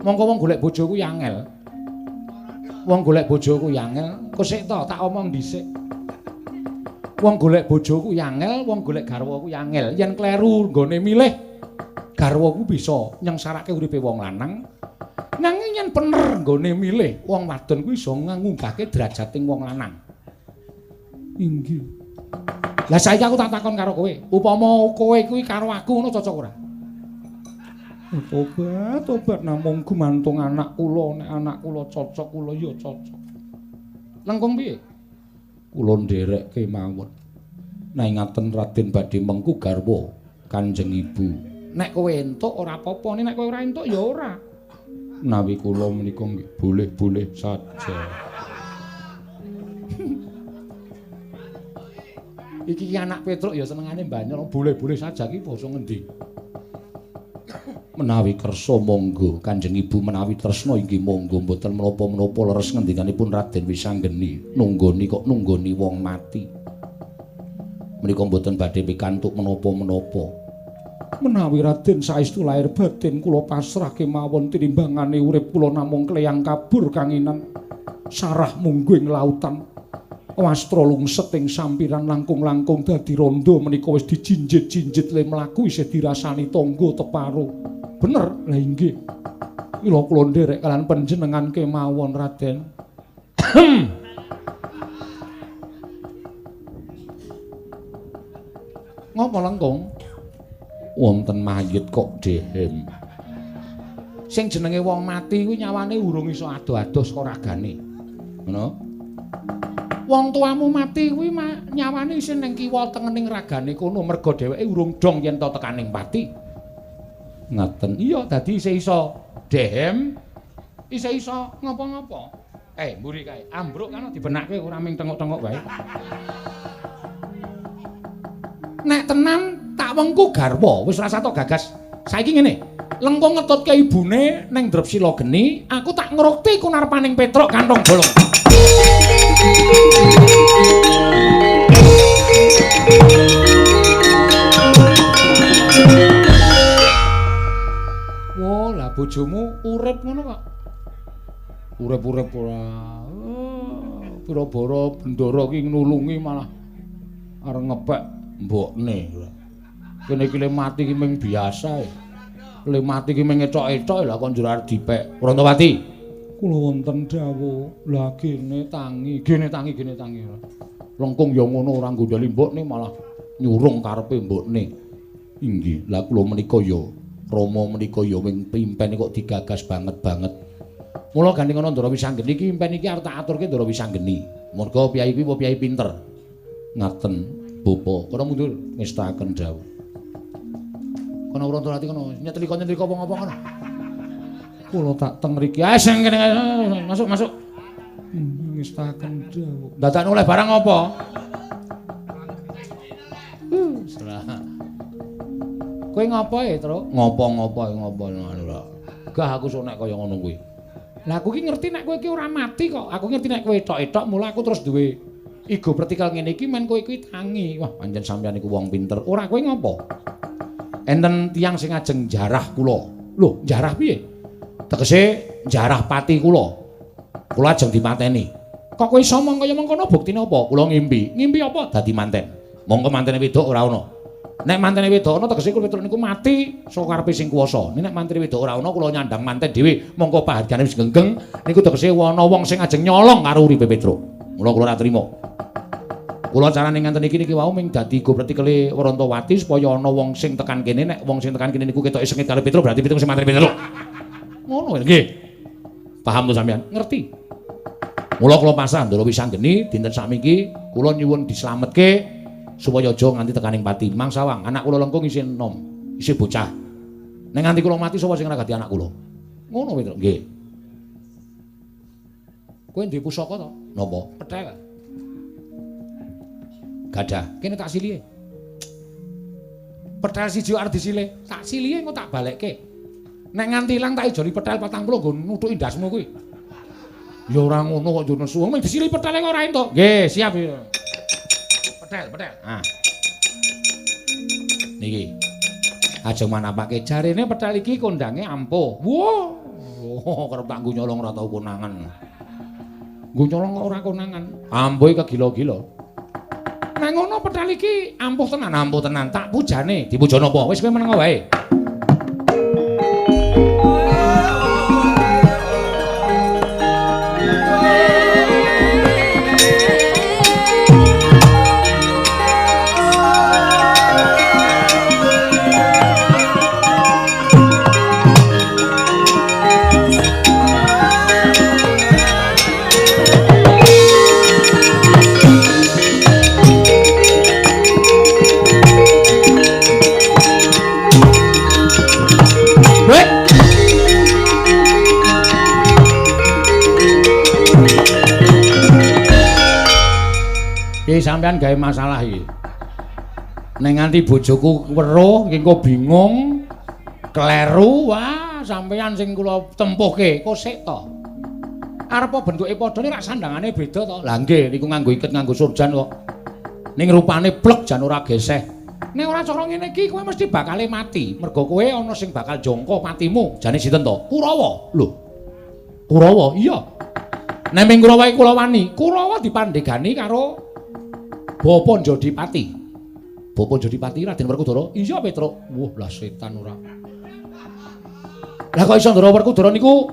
Mongko wong golek bojo kuwi angel. Wong golek bojo kuwi angel. Kok sik to tak omong dhisik. Wong golek bojo kuwi angel, wong golek garwa kuwi angel. Yen kleru nggone milih garwa kuwi bisa nyengsarake uripe wong lanang. Nanging yen bener nggone milih wong wadon kuwi iso ngunggahke derajating wong lanang. Inggih. Lah saiki aku tak takon karo kowe, upama kowe kuwi karo aku ngono cocok ora? Tobat, tobat namung gumantung anak kula, nek anak kula cocok kula ya cocok. Lengkung piye? Kula nderek kemawon. Nek ngaten Raden badhe mengku garwa Kanjeng Ibu. Nek kowe entuk ora apa-apa, nek kowe ora entuk ya ora. Menawi kula menika nggih boleh-boleh saja. Iki anak Petruk ya senengane banyol, boleh-boleh saja iki basa ngendi? Menawi kersa monggo Kanjeng Ibu, menawi tresna inggih monggo, mboten menapa-menapa leres ngendikanipun Raden Wisanggeni. Nunggoni kok nunggoni wong mati. Menika mboten badhe pikantuk menapa-menapa. Menawi Raden saestu lahir batin kula pasrah kemawon tinimbangane urip kula namung kleyang kabur kanginan sarah munggu ing lautan. Wastra lungset ing sampiran langkung-langkung dadi rondo menika wis dijinjit-jinjit le mlaku isih dirasani tangga teparo. Bener? Lah inggih. Mila kula nderek kalian panjenengan kemawon Raden. Ngopo lengkung? Wonten mayit kok dehem. Sing jenenge wong mati kuwi nyawane urung iso ado-ado saka ragane. Ngono? Wong tuamu mati kuwi nyawane isih ning kiwa tengening ragane kono merga dheweke urung dong yen to tekaning pati. Ngaten. Iya, dadi isih iso dehem isih iso ngopo-ngopo. Mburi kae, ambruk kan dibenakke ora ming tengok-tengok wae. Nek tenan tak wengku garwa, wis ora satok gagas. Saiki ngene, Lengkung ngetutke ibune ning Drepsila geni, aku tak ngrukti kunarpaning Petruk kantong bolong. Wah, lah bojomu urip ngono kok. Urip-urip ora. Pira-bara bendara ki nulungi malah arep ngepek mbokne. Kene iki le mati ki ming biasa. Le mati ki ming ethok-ethok lah kok njur arep dipek. Prantawati. Kula wonten dawuh. Lah gene tangi, gene tangi, gene tangi. Lengkung ya ngono ora nggondheli mbokne malah nyurung karepe mbokne. Inggih, lah kula menika ya Rama menika ya ming pimpen kok digagas banget-banget. Mula gandeng ana Ndara Wisanggeni iki impen iki arep tak aturke Ndara Wisanggeni. Merga piyai kuwi piyai pinter. Ngaten, Bapa. Kono mundur ngestaken dawuh. Kono Prantawati kono nyetlika-nyetlika apa-apa kono. Kula tak teng mriki. Ah sing kene masuk masuk. Ngestaken dawuh. Dadakno oleh barang apa? Serah. Kowe ngopo e, Truk? Ngopo-ngopo ngopo ngono. Gah aku sok nek kaya ngono kuwi. Lah aku ki ngerti nek kowe iki ora mati kok. Aku ngerti nek kowe etok-etok mula aku terus duwe igo pertikal ngene iki men kowe kuwi tangi. Wah, pancen sampeyan iku wong pinter. Ora kowe ngopo? Enten tiyang sing ajeng jarah kula. Lho, jarah piye? Tegese jarah pati kula. Kula ajeng dipateni. Kok kowe iso mong kaya mengkono buktine apa? Kula ngimpi. Ngimpi apa? Dadi manten. Mongko mantene wedok ora ana. Nek mantene wedok ana tegese kula Petruk niku mati saka karepe sing kuwasa. Nek mantene wedok ora ana kula nyandang manten dhewe, mongko pahargane wis genggeng niku tegese ana wong sing ajeng nyolong karo uripe Petruk. Mula kula ora trima. Kula carane ngenten iki niki wau ming dadi go pretikele Prantawati supaya ana wong sing tekan kene, nek wong sing tekan kene niku ketoke sengit karo Petruk berarti Petruk sing mateni Petruk. Ngono nggih. Paham to sampeyan? Ngerti. Mula kula pasrah Ndara Wisanggeni dinten sakmiki kula nyuwun dislametke supaya aja nganti tekaning pati. Mang sawang, anak kula Lengkung isih enom, isih bocah. Nek nganti kula mati sapa sing ngragati anak kula? Ngono Petruk. Nggih. Kowe duwe pusaka to? Napa? Pethel. Gadah. Kene tak silihe. Pethel siji arep disile. Tak silihe engko tak balekke. Nek nganti ilang tak ijoli pethel 40 nggo nuthuki ndasmu kuwi. Ya ora ngono kok yo nesu. Mung disilihi pethele kok ora entuk. Nggih, siap. Petel, petel. Ah. Niki. Ajeng manapake jarene petel iki kondange ampuh. Wah, oh, kerep tak nggo nyolong ora tau konangan. Nggo nyolong kok ora konangan. Ampuhe kegila-gila. Nek ngono petel iki ampuh tenan, tak pujane. Dipuja napa? Wis kowe meneng wae. Iki sampean gawe masalah iki. Nek nganti bojoku weruh engko bingung, kleru, wah sampean sing kula tempuhke, kok sik to. Arep bentuke padha nek sandangane beda to. Lah nggih niku nganggo iket nganggo surjan kok. Ning rupane plek jan ora geseh. Nek ora cara ngene iki kowe mesti bakale mati. Mergo kowe ana sing bakal jongko patimu. Jane sinten to? Kurawa. Lho. Kurawa? Iya. Nek ming Kurawa iki kula wani. Kurawa dipandhegani karo Bapa Jodipati. Bapa Jodipati Raden Werkudara. Iya Petruk. Wah, lah setan ora. Lah kok iso Ndara Werkudara niku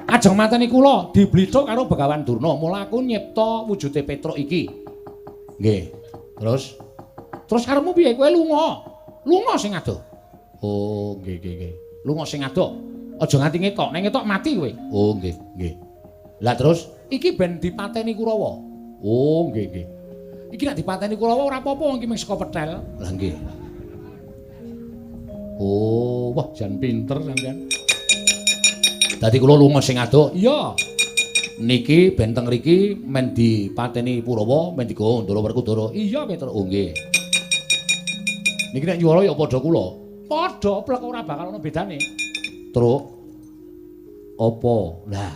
ajeng mateni kula diblithuk karo Begawan Durna. Mula aku nyipta wujude Petruk iki. Nggih. Terus terus karepmu piye? Kowe lunga. Lunga sing adoh. Oh, nggih nggih nggih. Lunga sing adoh. Aja nganti ngetok. Nek ngetok mati kowe. Oh, nggih nggih. Lah terus iki ben dipateni Kurawa. Oh, nggih nggih. Iki nek dipateni Kurawa ora apa-apa wong iki mung saka pethel. Lah nggih. Oh, wah jan pinter sampean. Dadi kula lunga sing adoh. Iya. Niki benteng riki men dipateni Purawa, men digawa Ndara Werkudara. Iya, Petruk. Oh nggih. Niki nek nyuwara ya padha kula. Padha plek ora bakal ana bedane. Truk. Apa? Lah.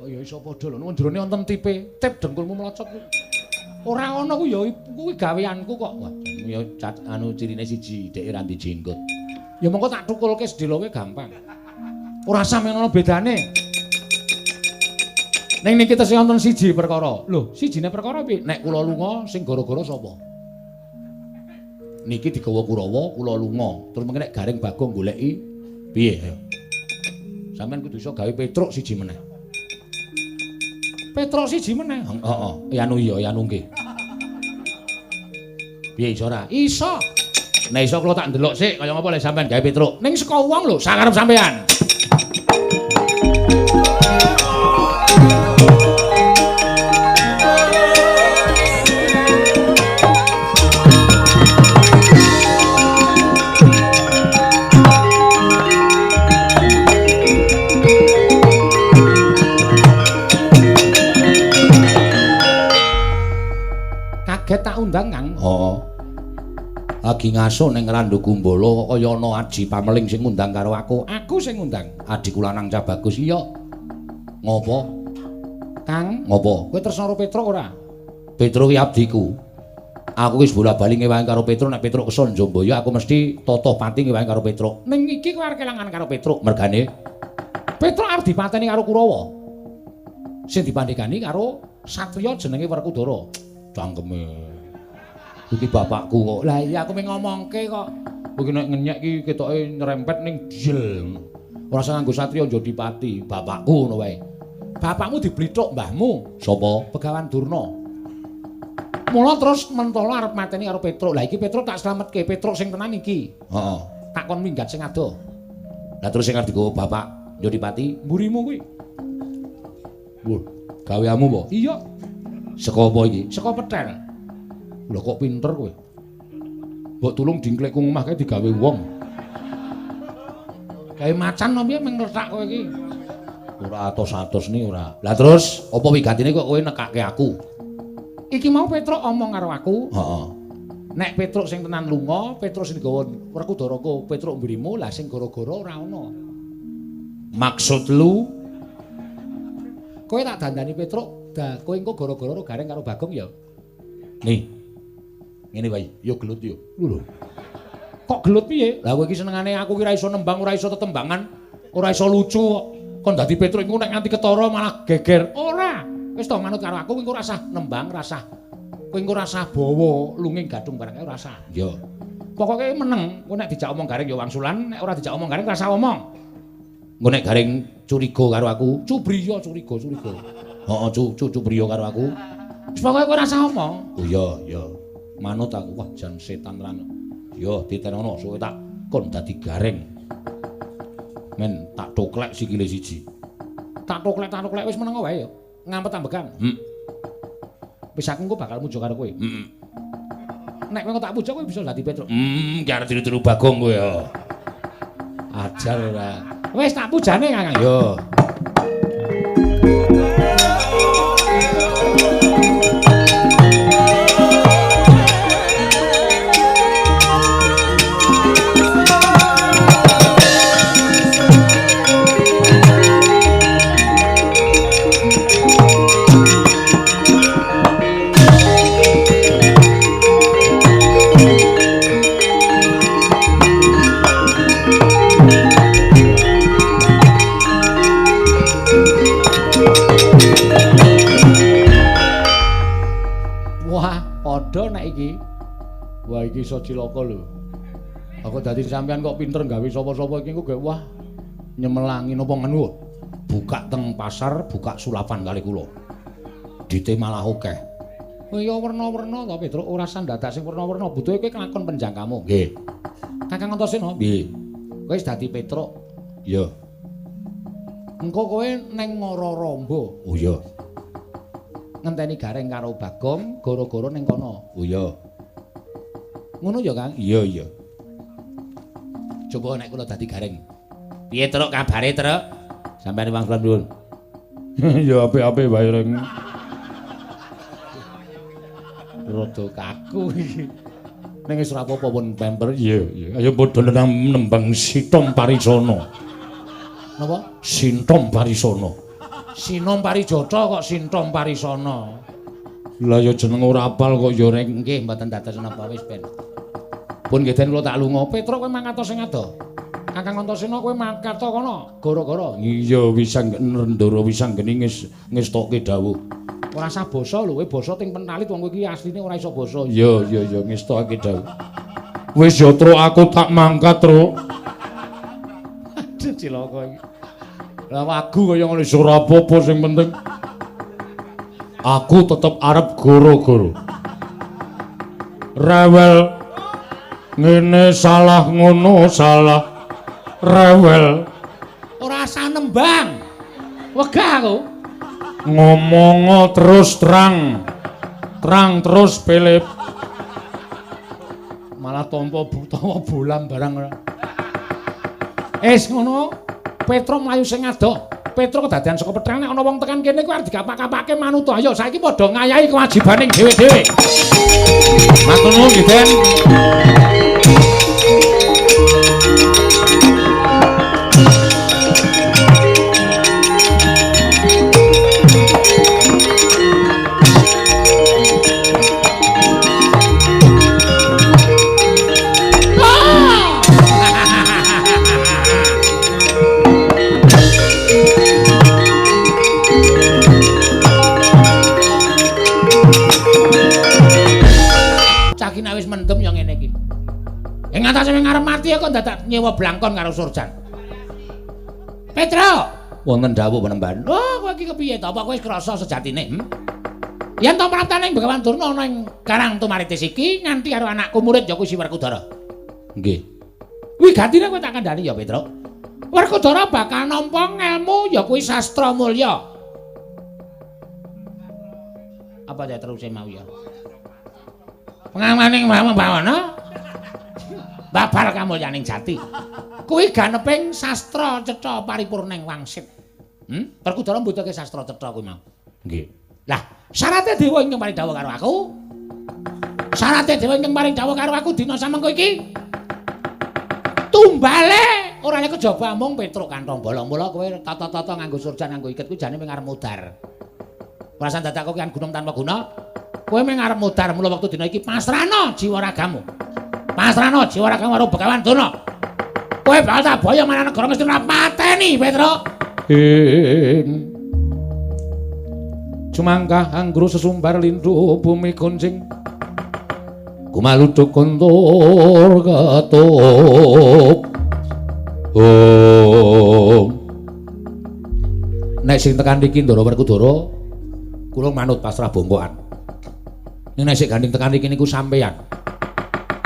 Oh ya iso padha lho. Nuwun jerone wonten tipe, tip dengkulmu mlocot kuwi. Ora ana kuwi ya kuwi gaweanku kok. Wah, ya anu cirine siji, dheke ra dijenggot. Ya mongko tak tukulke sedheloke gampang. Ora same ana bedane. Ning niki tesih wonten siji perkara. Lho, sijine perkara piye? Nek kula lunga sing gara-gara sapa? Niki digawa Kurawa, kula lunga. Terus mengke nek Gareng Bagong goleki piye? Ayo. Sampeyan kudu iso gawe Petruk siji meneh. Petruk siji meneh. Heeh, ya anu iya, ya anu nggih. Piye iso ora? Iso. Nek iso kula tak ndelok sik kaya ngapa lek sampeyan gawe Petruk. Ning saka wong lho, sakarep sampeyan. Kaget tak undang, Kang. Heeh. Lagi ngaso ning Randu Gumbala kaya ana aji pameling sing ngundang karo aku. Aku sing ngundang. Adhiku lanang Cah Bagus. Iya. Ngopo? Kang, ngopo? Kowe tresna karo Petruk ora? Petruk ki abdiku. Aku wis bola-bali ngewangi karo Petruk, nek Petruk keson Jombaya aku mesti totoh pati ngewangi karo Petruk. Ning iki kowe arep kelangan karo Petruk, mergane Petruk arep dipateni karo Kurawa. Sing dipandhegani karo satriya jenenge Werkudara. Cangkeme. Iki bapakku kok. Lah iya aku mung ngomongke kok. Kowe nek ngenyek iki ketoke nyerempet ning jel. Ora usah nganggo satriya Jodipati, bapakku ngono wae. Bapakmu diblithuk mbahmu. Sapa? Begawan Durna. Mula terus mentolo arep mateni karo Petruk. Lah iki Petruk tak slametke, Petruk sing tenan iki. Heeh. Tak kon minggat sing adoh. Lah terus sing arep digawa bapak Jodipati, mburimu kuwi. Lho, gaweamu apa? Iya. Saka apa iki? Saka petel. Lho kok pinter kowe. Mbok tulung dingklekku omah kae digawe wong. Gawe macan apa piye meng ngletak kowe iki? Ora atos-atos ni ora. Lah terus apa wigatine kok kowe nekake aku? Iki mau Petruk omong karo aku. Heeh. Nek Petruk sing tenan lunga, Petruk sing digawa Werkudara ku Petruk mburimu, lah sing gara-gara ora ana. Maksud lu? Kowe tak dandani Petruk, dah kowe engko gara-gara ro Gareng karo Bagong ya. Nih. Ngene wae, yo gelut yo. Lho. Kok gelut piye? Lah kowe iki senengane aku ki ora iso nembang, ora iso tetembangan, ora iso lucu kok. Kon dadi Petruk iku nek nganti ketara malah geger. Ora. Wis to manut karo aku, kowe engko ora usah nembang, ora usah. Kowe engko ora usah bawa lunging gadung barang ora usah. Iya. Pokoke meneng, kowe nek dijak omong Gareng ya wangsulan, nek ora dijak omong Gareng ora usah omong. Engko nek Gareng curiga karo aku, cubriya curiga, curiga. Heeh, cubriya karo aku. Wis pokoke kowe ora usah omong. Oh iya, iya. Manut aku, wah jan setan tenan. Yo ditenono suwe tak kon dadi Gareng. Men tak toklek sikile siji. Tak toklek wis meneng wae ya. Ngampet ambekan. Wis aku engko bakal muja karo kowe. Heeh. Nek kowe tak puja kowe bisa dadi Petruk. Ki arep tiru-tiru Bagong kowe ya. Ajar ora. Wis tak pujane Kakang. Yo. Nek iki. Wah iki iso cilaka lho. Aku dadi sampean kok pinter gawe sapa-sapa iki kok wah nyemelangi napa ngene. Buka teng pasar, buka sulapan kali kula. Dite malah akeh. Oh iya werna-werna to Petruk, ora usah ndadak sing werna-werna, butuhe kowe kelakon penjangkamu. Nggih. Kakang Antasena, nggih. Kowe wis dadi Petruk. Iya. Engko kowe neng Ngororombo. Oh iya. Ngenteni Gareng karo Bagong gara-gara ning kono. Oh iya. Ngono ya, Kang? Iya, iya. Coba nek kula dadi Gareng. Piye, Truk, kabare, Truk? Sampeyan wangsulan nuwun. Ya apik-apik wae reng. Rada kaku iki. Ning wis ora apa-apa pun pemper. Iya, iya. Ayo padha nembang Sinom Parisana. Napa? Sintom Parisana. Sinom Parijata kok Sintom Parisana. Lah ya jeneng ora apal kok ya reng. Nggih, mboten dados napa wis ben. Pun nggih den kula tak lunga. Petruk kowe mangkat sing ado. Kakang Antasena kowe mangkat kono, gara-gara. Iya Wisang Ndara Wisanggeni ngestokke dawuh. Ora usah basa lho, kowe basa ting pentalit wong kowe iki asline ora iso basa. Iya iya iya ngestokake dawuh. Wis ya Truk, aku tak mangkat, Truk. Aduh cilaka iki. Lah wagu kaya ngono wis ora apa-apa sing penting aku tetep arep goro-goro. Rewel ngene salah ngono salah. Rewel. Ora usah nembang. Wegah aku. Ngomongo terus terang. Terang terus Philip. Malah tampa utawa bolam barang ora. Es ngono, Petro mlayu sing adoh. Petro kedadean saka petrang nek ana wong tekan kene kuwi arep dikapak-kapake manut. Ayo saiki padha ngayahi kewajibaning dhewe-dhewe. Matur nuwun nggih, Den. Wis mendem ya ngene iki. Ing atase wing arep mati kok dadak nyewa blangkon karo Surjan. Petro, wonten dawuh penemban. Oh, kowe iki kepiye to? Apa kowe wis krasa sejatine? Yen to praptaning Begawan Durna ana ing Karang Tumaritis iki nganti karo anakku murid ya kuwi si Werkudara. Nggih. Wigatine kowe tak kandhani ya, Petro. Werkudara bakal nampa ngelmu ya kuwi sastra mulya. Apa ya teruse mau ya? Pengamaning Bawana babar kamulyaning jati. Kuwi ganeping sastra cetha paripurning wangsit. Werkudara mbutuhke sastra cetha kuwi mau. Nggih. Lah, syarate dewa ingkang paring dawuh karo aku. Syarate dewa ingkang paring dawuh karo aku dina samengko iki. Tumbale ora nek kejaba amung Petruk kantong bolong. Mula kowe tata-tata nganggo surjan nganggo iket kuwi jane mung arep mudhar. Perasaan dadak kowe kan gunung tanpa guna. Kowe mung arep mudhar mula wektu dina iki pasrahno jiwa ragamu. Pasrahno jiwa ragamu karo Begawan Durna. Kowe bakal tak boyong marang negara Ngastina pateni, Petruk. Ing Cumangkah anggru sesumbar lindu bumi goncing. Kumaluduk kontur ketup. Oh. Nek sing tekan iki Ndara Werkudara, kula manut pasrah bongkokan. Ning nek sik gandeng tekan iki niku sampeyan.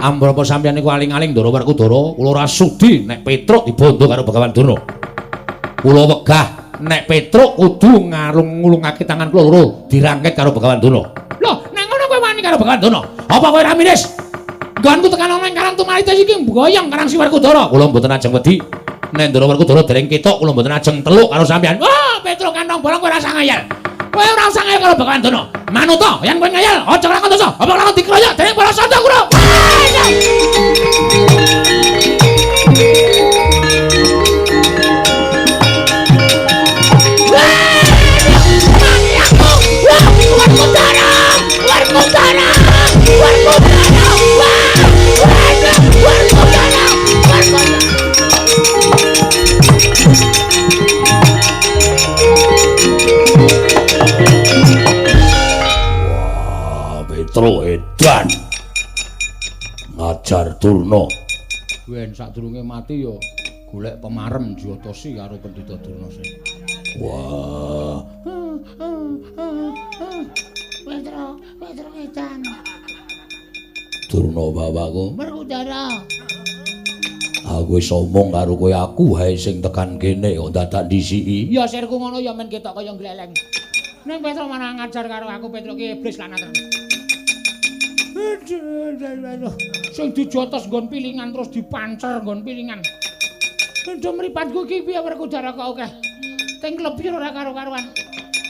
Ambrapa sampeyan niku aling-aling Ndara Werkudara, kula ora sudi nek Petruk dibondo karo Begawan Durna. Kula wegah nek Petruk kudu ngalung-ngulungake tangan kula loro dirangket karo Begawan Durna. Lho, nek ngono kowe wani karo Begawan Durna? Apa kowe ora miris? Nggonku tekan ana ing Karang Tumaritis iki mboyong Karang Si Werkudara. Kula mboten ajeng wedi. Nek Ndara Werkudara dereng ketok kula mboten ajeng teluk karo sampeyan. Wah, Petruk kantong bolong kowe ora usah ngayal. Kowe ora usah ngayal karo Begawan Durna. Manuta, yen kowe ngayal, aja lakon dosa. Apa lakon dikroyok dening para santa kula. Werkudara! Werkudara! Werkudara! Werkudara! Werkudara! Wah, Petro edan. Ngajar Durna. Ben sadurunge mati ya golek pemarem Jyotasi karo Pendhita Durna sing. Wah. Petro, Petro edan. Durna bapakku. Werkudara. Aku wis omong karo kowe, aku wae sing tekan kene kok dadak ndisiki. Ya sirku ngono ya men ketok kaya gleleng. Ning Petro malah ngajar karo aku, Petro ki iblis lanang. Aduh, sing dijotos nggon pilingan terus dipancer nggon pilingan. Aduh mripatku iki piye Werkudara kok akeh. Teng klebir ora karo-karuan.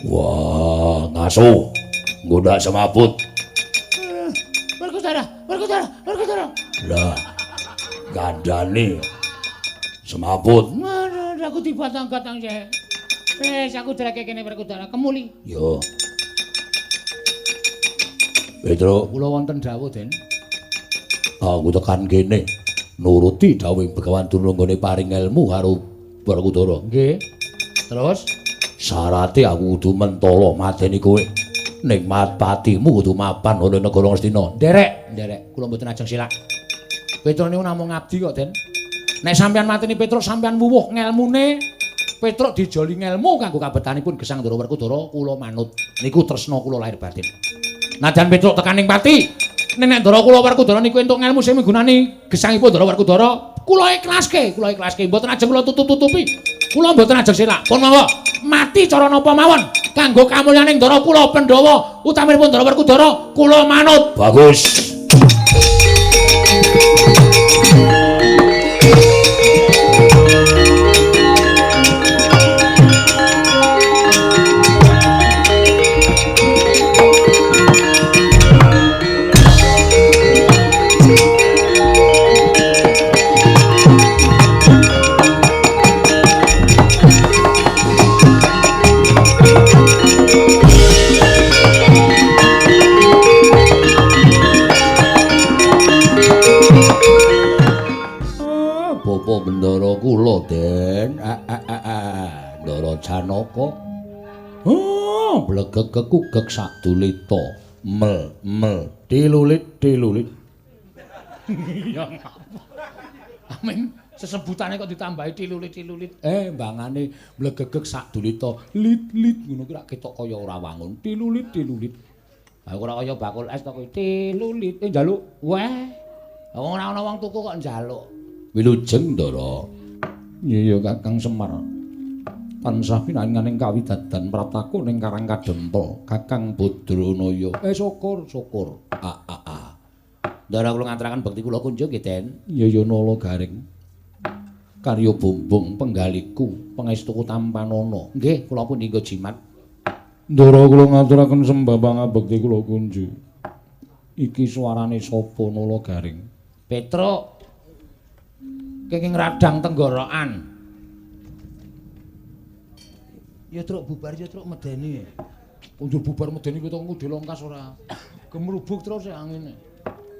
Wah, ngaso. Nggodak semaput. Werkudara, Werkudara, Werkudara. Lah, gandane semaput. Aku dibatang-batang sih. Wis aku dreke kene Werkudara kemuli. Yo. Petro, kula wonten dawuh, Den. Aku tekan kene nuruti dawuhing Begawan Durna nggone paring ilmu karo Werkudara. Nggih. Terus syarate aku kudu mentala mateni kowe. Ning patimu kudu mapan ana negara Ngastina. Nderek, nderek, kula mboten ajeng silak. Petro niku namung ngabdi kok, Den. Nek sampeyan mateni Petruk sampeyan wuwuh ngelmune. Petruk dijoli ngelmu kanggo kabetanipun gesang Ndara Werkudara, kula manut. Niku tresna kula lahir batin. Najan Petruk tekan ing pati, nek Ndara kula Werkudara niku entuk ngelmu sing migunani gesangipun Ndara Werkudara, kula ikhlaske, kula ikhlaske. Mboten ajeng kula tutup-tutupi. Kula mboten ajeng selak. Pun monggo mati cara napa mawon kanggo kamulyaning Ndara kula Pandhawa utaminipun Ndara Werkudara, kula manut. Bagus. Bapa Bendara kula, Den. Ndara Janaka. Oh, blegeg kekugeg sadulita. Mel mel dilulit dilulit. Ya ngapa? Amin sesebutane kok ditambahi tilulit tilulit. Mbangane blegegeg sadulita. Lit lit ngono ki rak ketok kaya ora wangun. Tilulit tilulit. Ha ora kaya bakul es to kuwi tilulit. Njaluk. Weh. Wong ora ana wong tuku kok njaluk. Wilujeng Ndara. Iya Kakang Semar. Tansah pinaringaning kawidadan praptaku ning Karang Kadempel, Kakang Badranaya. Syukur, syukur. Ndara kula ngaturaken bekti kula kunjung nggih, Den. Iya ya Nala Garing. Karya bumbung penggaliku, pangestuku tampanana. Nggih, kula pun nggo jimat. Ndara kula ngaturaken sembah pangabekti kula kunjung. Iki suarane sapa Nala Garing? Petruk. Kenging radang tenggorokan. Ya truk bubar ya truk medeni. Undur bubar medeni kuwi to dilongkas ora. Gemrubuk terus ya angine.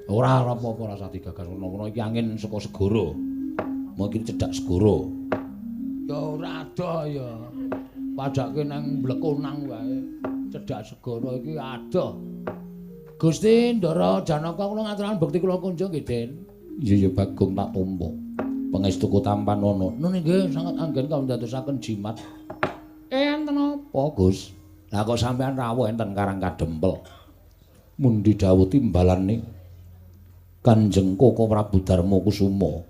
Ora ora apa-apa ora usah digagas ngono-ngono iki angin saka segara. Mungkin cedhak segara. Ya ora adoh ya. Padake nang Blekonang wae. Cedhak segara iki adoh. Gusti Ndara Janaka kula ngaturaken bekti kula kunjung nggih, Den. Iya ya Bagong tak tampa. Pangestuku tampanana. Nun nggih sanget anggen kawondadosaken jimat. Enten apa, Gus? Lah kok sampean rawuh enten Karang Kadempel. Mundi dawuh timbalane Kanjeng Koko Prabu Darma Kusuma.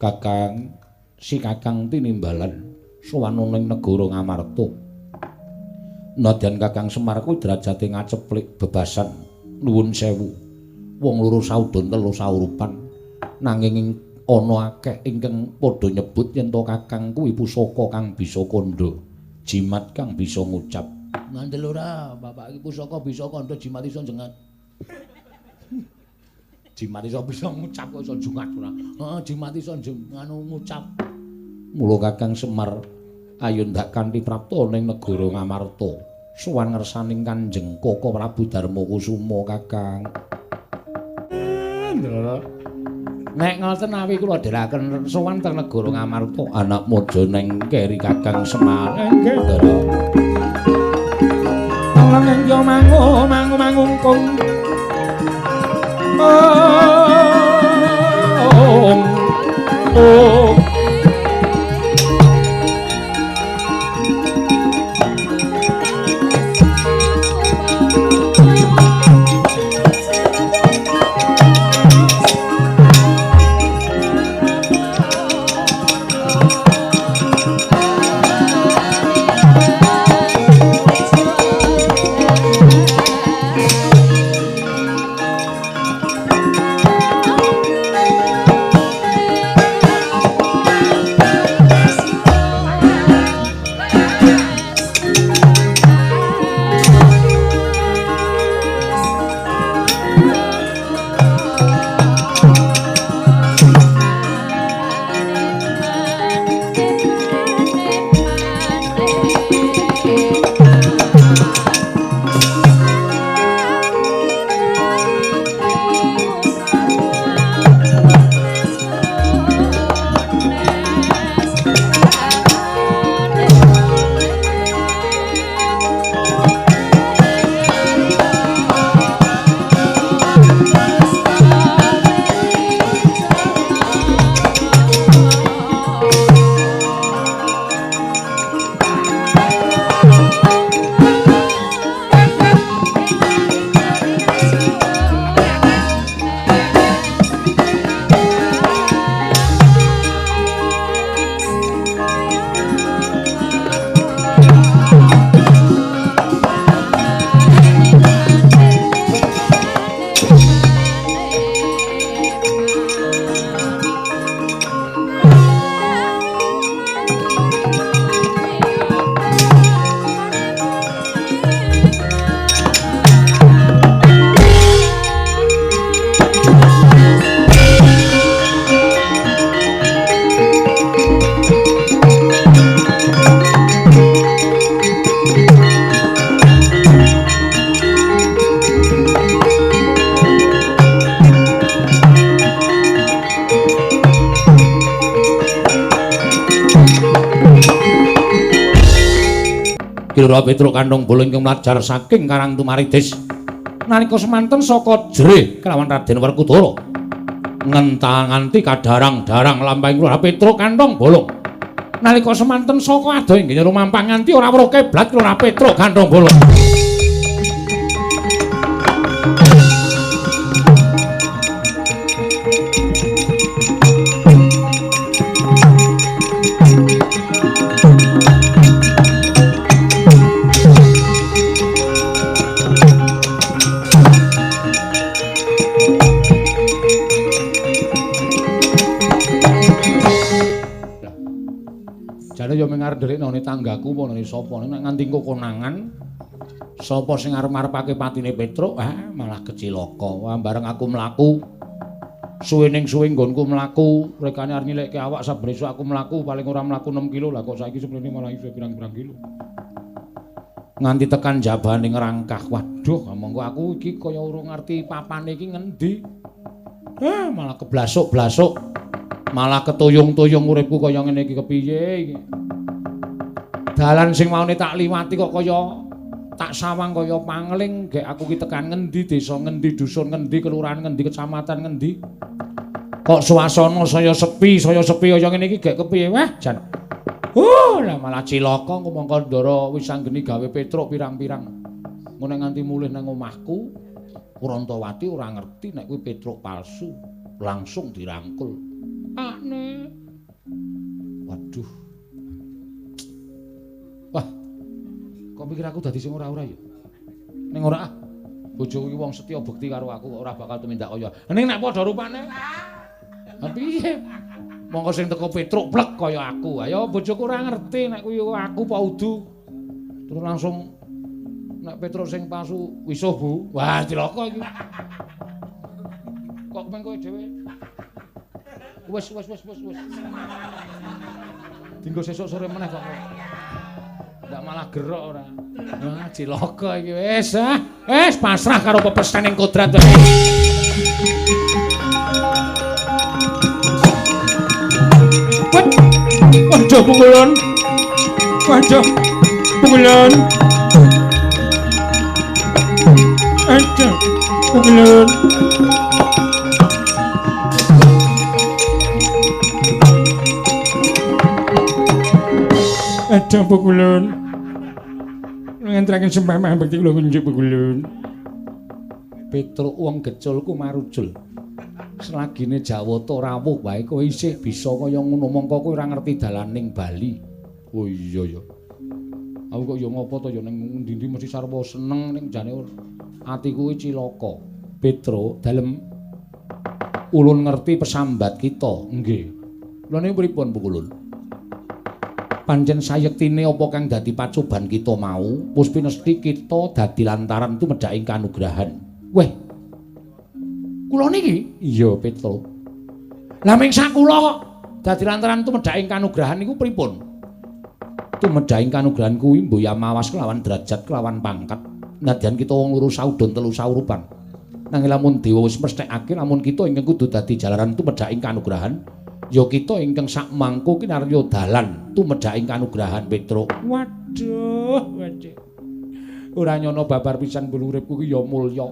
Kakang si Kakang tinimbalan sowan ning negara Ngamarta. Nadyan Kakang Semar kuwi derajate ngaceplik bebasan nuwun sewu. Wong loro saudon telu saurupan nanging ana akeh ingkang padha nyebut yen to Kakang kuwi pusaka kang bisa kandha, jimat kang bisa ngucap. Ngandel ora, bapak iki pusaka bisa kandha jimat iso jengat. Jimat iso bisa ngucap kok iso jungat ora. Heeh, jimat iso nganu ngucap. Mula Kakang Semar ayo ndak kanthi prapta ning negara Ngamarta. Sowan ngersaning Kanjeng Koko Prabu Darma Kusuma, Kakang. Ndara. Nek ngoten awi kula dherekaken sowan teng negara Ngamarta, anak mojo neng keri Kakang Semar. Nggih, Ndara. Langeng yo mangu mangu mangungkung. Om. Om. Ki Lurah Petruk Kantong Bolong ingkang mlajar saking Karang Tumaritis. Nalika semanten saka Jrih kelawan Raden Werkudara ngentang nganti kadarang-darang lampahing Lurah Petruk Kantong Bolong. Nalika semanten saka adoh inggih rumampah nganti ora weruh kiblat Lurah Petruk Kantong Bolong. Jane ya mung arep ndelikne tanggaku apa nene sapa nek nganti engko konangan sapa sing arep-arepake patine Petruk, ah malah kecilaka. Wah bareng aku mlaku suwe ning suwe nggonku mlaku, rekane arep nyilikke awak saben esuk aku mlaku paling ora mlaku 6 kilo lah kok saiki seprene malah iso pirang-pirang kilo. Nganti tekan jabane ngrangkah. Waduh, monggo aku iki kaya urung ngerti papane iki ngendi. Ah malah keblasuk-blasuk. Malah ketuyung-tuyung uripku kaya ngene iki kepiye iki. Dalan sing maune tak liwati kok kaya tak sawang kaya pangling, gek aku ki tekan ngendi, desa ngendi, dusun ngendi, kelurahan ngendi, kecamatan ngendi. Kok suasana saya sepi kaya ngene iki gek kepiye? Wah, jan. Lah malah cilaka engko mongko Ndara Wisanggeni gawe Petruk pirang-pirang. Ngono nganti mulih nang omahku, Kurantawati ora ngerti nek kuwi Petruk palsu, langsung dirangkul. Pakne. Waduh. Wah. Kok pikir aku dadi sing ora-ora ya? Ning ora ah. Bojoku iki wong setya bekti karo aku kok ora bakal tumindak kaya. Ning nek padha rupane. Ha piye? Mongko sing teko Petruk plek kaya aku. Ayo bojoku ora ngerti nek kuwi aku apa udu. Terus langsung nek Petruk sing palsu wisuh, Bu. Wah, cilaka iki. Kok meng kowe dhewe? Wes. Dinggo sesuk sore meneh kok. Ndak malah gerok ora. Wah, cilaka iki wis ah. Wis pasrah karo pepesening kodrat. Waduh pukulun. Waduh pukulun. Aduh pukulun. Aduh pukulun. Ngenteraken sembah bekti kula kunjuk pukulun. Petruk wong geculku marucul. Selagine Jawata rawuh wae kowe isih bisa kaya ngono mongko kowe ora ngerti dalaning Bali. Oh iya ya. Aku kok ya ngopo to ya ning endi-endi mesti sarwa seneng ning jane atiku iki cilaka. Petruk dalem ulun ngerti pesambat kita. Nggih. Lha niku pripun pukulun? Pancen sayektine apa kang dadi pacoban kita mau, puspinesti kita dadi lantaran tumedhaking kanugrahan. Weh. Kula niki? Iya, Petruk. Lah ming sak kula kok dadi lantaran tumedhaking kanugrahan niku pripun? Tumedhaking kanugrahan kuwi mboya mawas kelawan derajat kelawan pangkat. Nadyan kita wong loro saudon telu saurupan. Nanging lamun dewa wis mesthekake lamun kita ingkang kudu dadi jalaran tumedhaking kanugrahan, ya kita ingkang sak mangko kinarya dalan tumedhaking kanugrahan Petruk. Waduh, waduh. Ora nyono babar pisan mbul uripku ki ya mulya.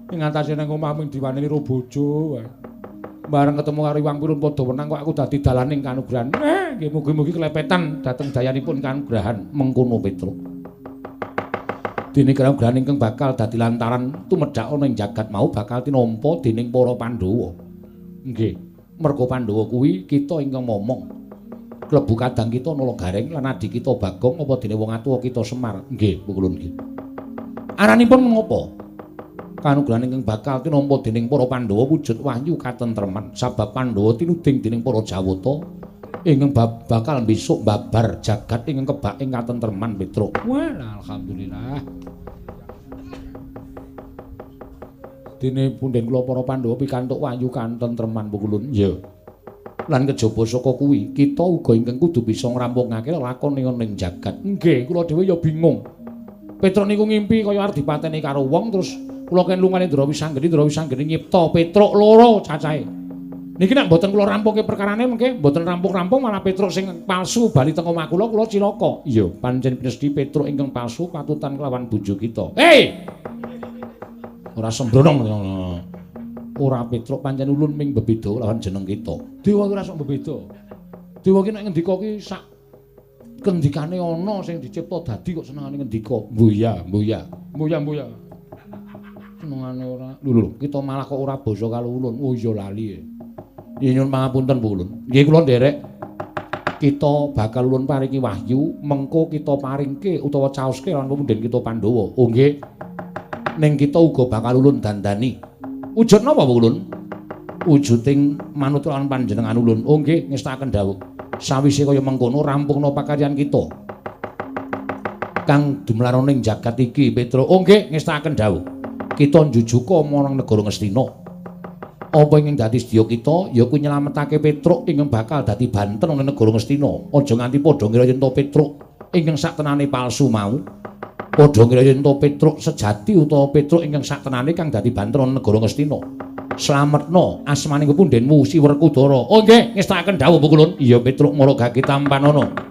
Ing atase nang omah mung diwaneni ro bojo wae. Bareng ketemu karo Iwang Pirun padha wenang kok aku dadi dalaning kanugrahan. Nggih mugi-mugi kelepetan dhateng dayanipun kanugrahan mengkono Petruk. Dene kanugrahan ingkang bakal dadi lantaran tumedhak ana ing jagat mau bakal tinampa dening para Pandhawa. Nggih. Merga Pandhawa kuwi kita ingkang momong. Klebu kadang kita Nala Gareng lan adhi kita Bagong apa dene wong atuwa kita Semar. Nggih, pukulun nggih. Aranipun menapa? Kanugrahan ingkang bakal tinampa dening para Pandhawa wujud wahyu katentreman. Sabab Pandhawa tinuding dening para Jawata ingkang bakal besok babar jagat ingkang kebak ing katentreman Petruk. Wah, alhamdulillah. Dene punden kula para Pandhawa pikantuk wahyu katentreman pukulun. Iya. Lan kejaba saka kuwi kita uga ingkang kudu bisa ngrampungake lelakon ing jagat. Nggih, kula dhewe ya bingung. Petruk niku ngimpi kaya arep dipateni karo wong terus kula ken lungane Ndra Wisanggeni, Ndra Wisanggeni nyipta Petruk loro cacahe. Niki nek mboten kula rampungke perkarane mengke mboten rampung-rampung malah Petruk sing palsu bali teng omah kula, kula cilaka. Iya, pancen pinesti Petruk ingkang palsu patutan kelawan bojo kita. Hei! Ora sembrono. Ora Petruk pancen ulun ming bebeda lawan jeneng kita. Dewa ora sok bebeda. Dewa ki nek ngendika ki sak kendikane ana sing dicipta dadi kok senengane ngendika. Mbuya, mbuya, mbuya, mbuya. Senengane ora. Lho lho, kita malah kok ora basa karo ulun. Oh iya lali. Nggih nyuwun pangapunten Bu Ulun. Nggih kula nderek kita bakal ulun paringi wahyu, mengko kita paringke utawa caoske lan pepundhen kita Pandhawa. Oh nggih. Ning kita uga bakal ulun dandani. Wujud napa Bu Ulun? Wujuding manut lan panjenengan ulun. Oh nggih, ngestakaken dawuh. Sawise kaya mengkono rampungna pakaryan kita. Kang dumlaroning ning jagat iki, Petruk. Oh nggih, ngestakaken dawuh. Kita njujuka marang negara Ngastina. Apa ingkang dadi sedya kita ya kuwi nyelametake Petruk ingkang bakal dadi banten ana negara Ngastina. Aja nganti padha ngira yen to Petruk ingkang saktenane palsu mau. Padha ngira yen to Petruk sejati utawa Petruk ingkang saktenane kang dadi banten ana negara Ngastina. Slametna asmaning pepundhenmu Si Werkudara. Oh nggih, ngestakaken dawuh Bu Kulun. Iya Petruk maragake tampanana.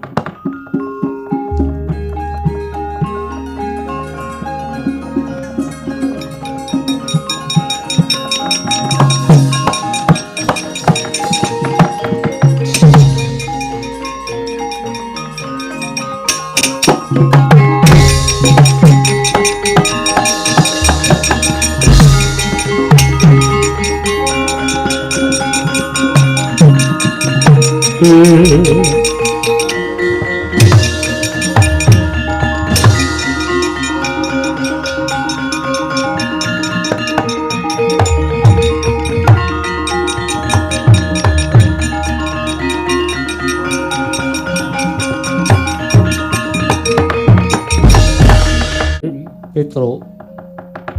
Petro,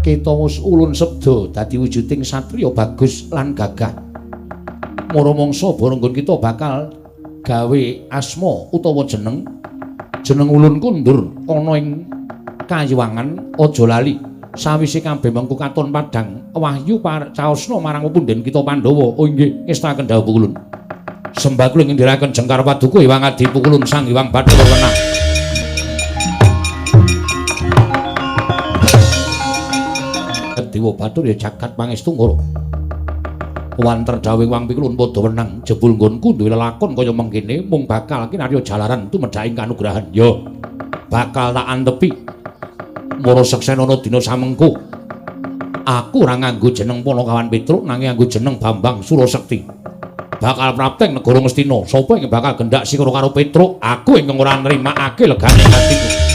kita wis ulun sabda dadi wujuding satriya bagus lan gagah. Mara mangsa barenggon kita bakal gawe asma utawa jeneng. Jeneng ulun kundur ana ing kayuwangan, aja lali. Sawise kabeh mengko katon padhang wahyu caosna marang pepundhen kita Pandhawa. Oh nggih, ngestakaken dawuh ulun. Sembah kula ngendhiraken jengkar paduka Hyang Adi Pukulun Sang Hyang Bathara Wenang. Dewa Bathara ya jagat pangestu ngoro. Wanter dawuh Wang Pikulun padha wenang jebul nggonku duwe lelakon kaya mengkene mung bakal kinarya jalaran tumedhaking kanugrahan. Ya bakal tak antepi. Mara seksenana dina samengko. Aku ora nganggo jeneng Panakawan Petruk nanging nganggo jeneng Bambang Surasekti. Bakal prapteng negara Ngastina. Sapa ingkang bakal gendak sikara karo Petruk? Aku ingkang ora nrimakake legane atiku.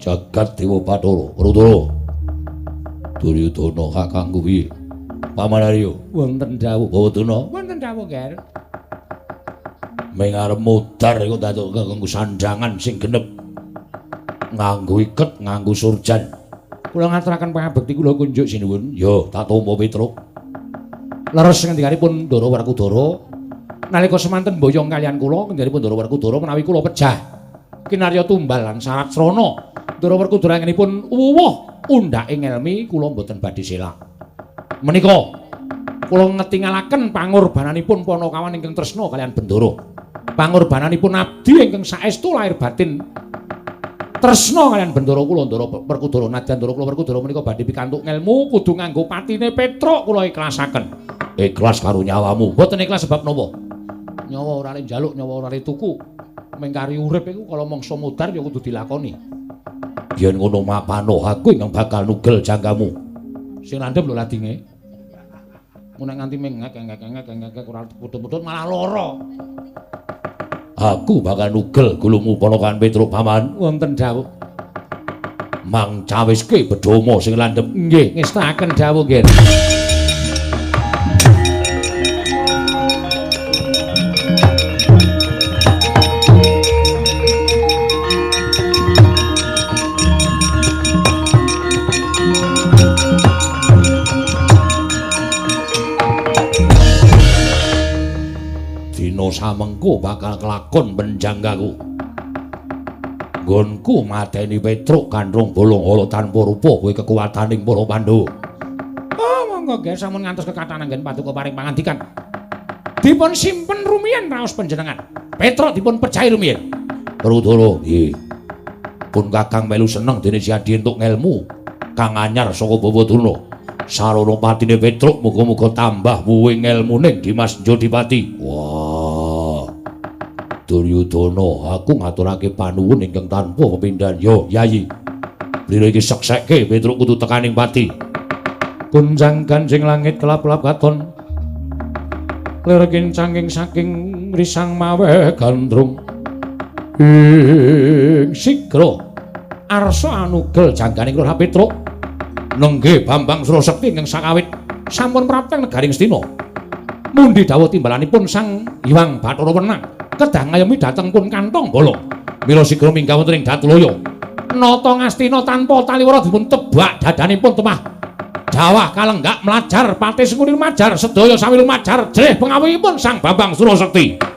Jagat Dewa Bathara Werkudara Duryudana kakangku piye? Paman Arya wonten dawuh. Bawadana wonten dawuh, Ger. Ming arep modar iku datuk nganggo sandhangan sing genep. Nganggo iket, nganggo surjan. Kula ngaturaken pangabekti kula kunjuk sinuwun. Ya, tak tampa Petruk. Leres ngendikanipun Ndara Werkudara nalika semanten boyong kaliyan kula ngendikanipun Ndara Werkudara menawi kula pejah kinarya tumbal lan syarat srana. Ndara Werkudara anggenipun wuwuh undhake ngelmi kula mboten badhe selak. Menika kula ngetingalaken pangorbananipun Panakawan ingkang tresna kaliyan Bendara. Pangorbananipun abdi ingkang saestu lahir batin tresna kaliyan Bendara kula Ndara Werkudara. Nadyan Ndara kula Werkudara menika badhe pikantuk ngelmu kudu nganggo patine Petruk kula ikhlasaken. Ikhlas karo nyawamu. Mboten ikhlas sebab napa? Nyawa ora le njaluk, nyawa ora le tuku. Mengkari urip iku kala mangsa modar ya kudu dilakoni. Yen ngono mapano aku ingkang bakal nugel jangkamu. Sing landhep lho ladinge. Nek nganti mengek ngek ngek ngek ora putut-putut malah lara. Aku bakal nugel gulumu ponakan Petruk paman. Wonten dawuh. Mang cawiske bedhoma sing landhep. Nggih, ngestakaken dawuh nggih. Dina samengko bakal kelakon penjanggaku. Nggonku mateni Petruk Gandrung Bolong ala tanpa rupa kuwi kekuwataning para Pandhawa. Oh, monggo nggih sampun ngantos kekathahan anggen paduka paring pangandikan. Dipun simpen rumiyin raos panjenengan. Petruk dipun pejahi rumiyin. Werkudara, nggih. Pun Kakang melu seneng dene Siadi entuk ngelmu kang anyar saka Bawa Durna. Sarana patine Petruk muga-muga tambah wuwe ngelmune Dimas Jodipati. Wah. Duryudana, aku ngaturake panuwun ingkang tanpa pepindhan. Yo, Yayi. Blira iki seksekke Petruk kudu tekaning pati. Gunjang ganjing langit kelap-kelap katon. Lir kincanging saking risang maweh gandrung. Ing sigra arsa anugel jangganing Lurah Petruk. Nenggih Bambang Surasekti ingkang sakawit sampun prapteng negaring Astina. Mundi dawuh timbalanipun Sang Hyang Bathara Wenang kedah ngayomi dhateng pun kantong bolong. Mila sigra minggah wonten ing Datulaya. Nata Ngastina tanpa taliwara dipun tebak dadanipun temah. Jawah kalenggak mlajar pati sengkuni lumajar sedaya sami lumajar jrih pengawihipun Sang Bambang Surasekti.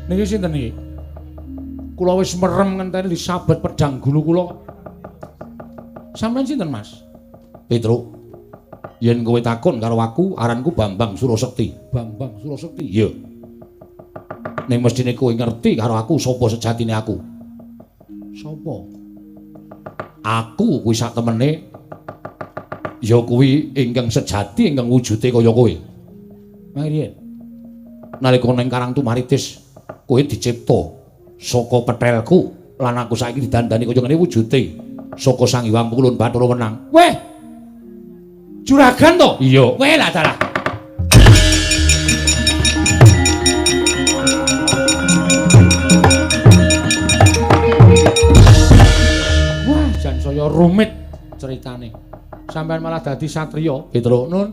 Niki sinten niki? Kula wis merem ngenteni disabet pedhang gulu kula. Sampeyan sinten, Mas? Petruk. Yen kowe takon karo aku, aranku Bambang Surasekti. Bambang Surasekti? Iya. Ning mesthine kowe ngerti karo aku sapa sejatine aku. Sapa? Aku kuwi sak temene ya kuwi ingkang sejati ingkang wujude kaya kowe. Mangriyen. Nalika ning Karang Tumaritis kowe dicipta saka petelku lan aku saiki didandani kaya ngene wujude saka Sang Hyang Pulun Bathara Wenang. Weh. Juragan to? Iya. Weh lah dalah. Wah, jan saya rumit ceritane. Sampeyan malah dadi satriya. Petruk, Nun,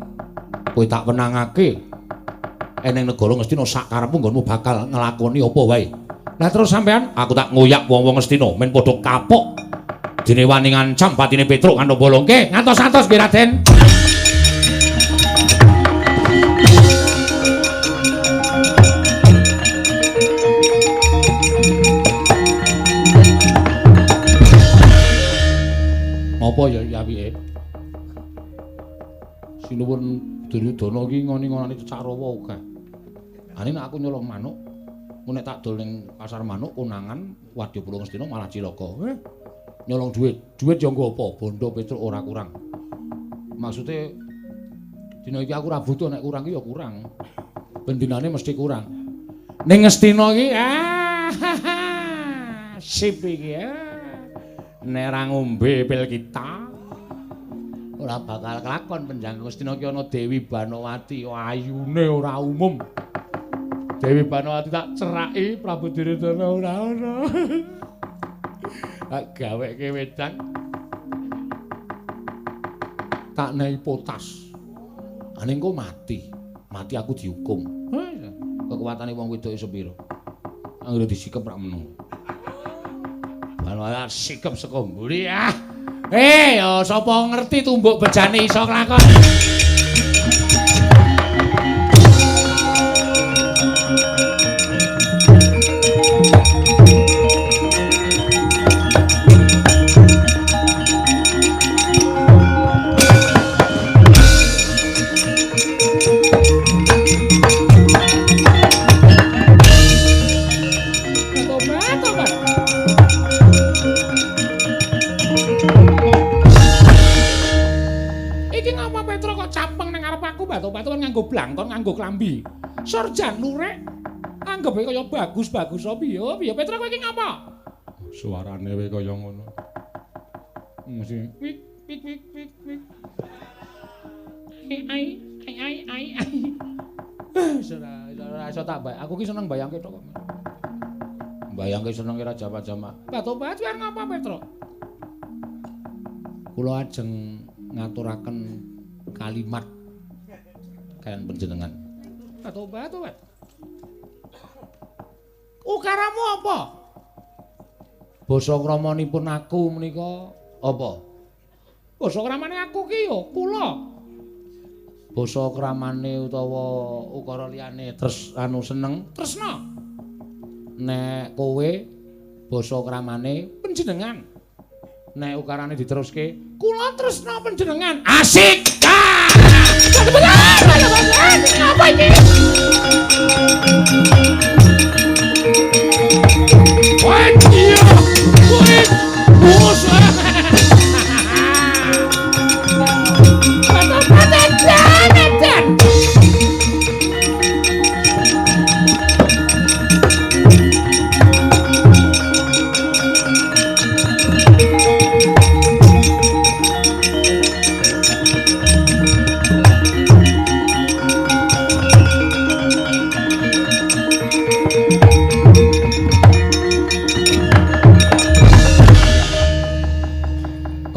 kowe tak wenangake eneng negara Ngastina sak karepmu nggonmu bakal nglakoni apa wae. Lah terus sampean? Aku tak ngoyak wong-wong Ngastina men padha kapok. Dene wani ngancam patine Petruk kanthi bolong. Nggih, ngantos-antos nggih Raden. Apa ya apike? Sinuwun Duryudana iki ngoni-ngonane cecak rawa akeh. Ane nek aku nyolong manuk, nek tak dol ning pasar manuk konangan Wadyabala Ngastina malah cilaka. Nyolong duit, duit ya nggo apa? Bondo Petruk ora kurang. Maksude dina iki aku ora butuh, nek kurang ki ya kurang. Ben dinane mesti kurang. Ning Ngastina iki sip iki. Nek ora ngombe pil kita ora bakal kelakon. Penjangka Ngastina ki ana Dewi Banowati, ayune ora umum. Dewi Banowati tak ceraki Prabu Duryudana ora ana. Tak gaweke wedang, tak nehi potas. Ane engko mati, mati aku dihukum. Kekuatane wong wedok iso pira? Anggere disikep rak meneng. Banowati sikep saka mburi ah. Ya sapa ngerti tumbuk bejane iso kelakon. Iki ngapa Petro kok campeng nang ngarep aku batu-batu nganggo blangkon, nganggo klambi. Surjan lurik anggepe kaya bagus-bagus piye piye Petro kowe iki ngapa? Suarane wae kaya ngono. Mesti wik wik wik wik wik. Ai ai ai ai ai. Ora iso tak bayang. Aku ki seneng bayangke tok kok. Bayangke seneng ora jamak-jamak. Batu-batu arep ngapa Petro? Kula ajeng ngaturaken kalimat kalian panjenengan. Batu-batu. Ukaramu apa? Basa kramanipun aku menika apa? Basa kramane aku ki ya kula. Basa kramane utawa ukara liyane tres anu seneng tresna. Nek kowe basa kramane panjenengan. Nek ukarane diteruske kula tresna panjenengan. Asik. Apa iki? Wah, iya.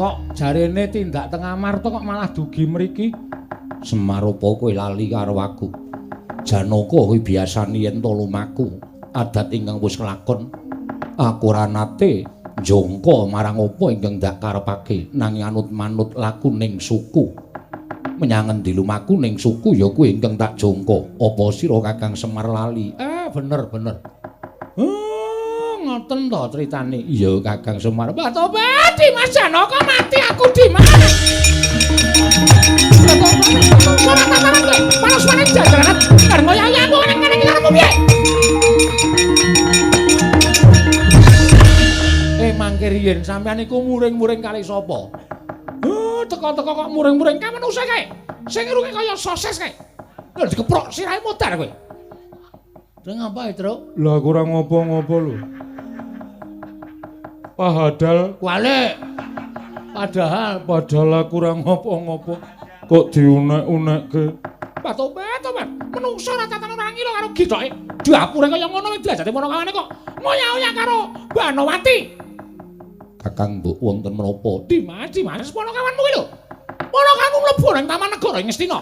Wah, jarene tindak teng Amarta kok malah dugi mriki. Semar apa kowe lali karo aku? Janaka kuwi biasane yen to lumaku adat ingkang wis kelakon. Aku ora nate njongko marang apa ingkang ndak karepake nanging anut manut lakuning suku. Menyang endi lumaku ning suku ya kuwi ingkang tak jongko. Apa sira Kakang Semar lali? Bener bener. Ngoten to critane. Iya Kakang Semar. Mbah tobat Dimas Janaka mati aku Dimas. Ora tataran kowe. Panas-panas jajaran karo ngoyak aku nang ngene iki karepmu piye? Mangke riyen sampean iku muring-muring kali sapa? Teko-teko kok muring-muring kae menungsa kae. Sing irunge kaya sosis kae. Lho dikeprok sirahe modar kowe. Terus ngapa, Tru? Lah aku ora ngopo-ngopo lho. Padahal kualik. Padahal aku ora ngopo-ngopo kok diunek-unekke. Batobat, tobat. Menungso ora tatan ora ngira karo gitoke. Dapure kaya ngono kuwi derajate ponokawane kok ngoyak-oyak karo Banowati. Kakang mbok wonten menapa? Dimas, Dimas ponokawanmu kuwi lho. Ponokawanmu mlebu nang Taman Negara ing Ngastina.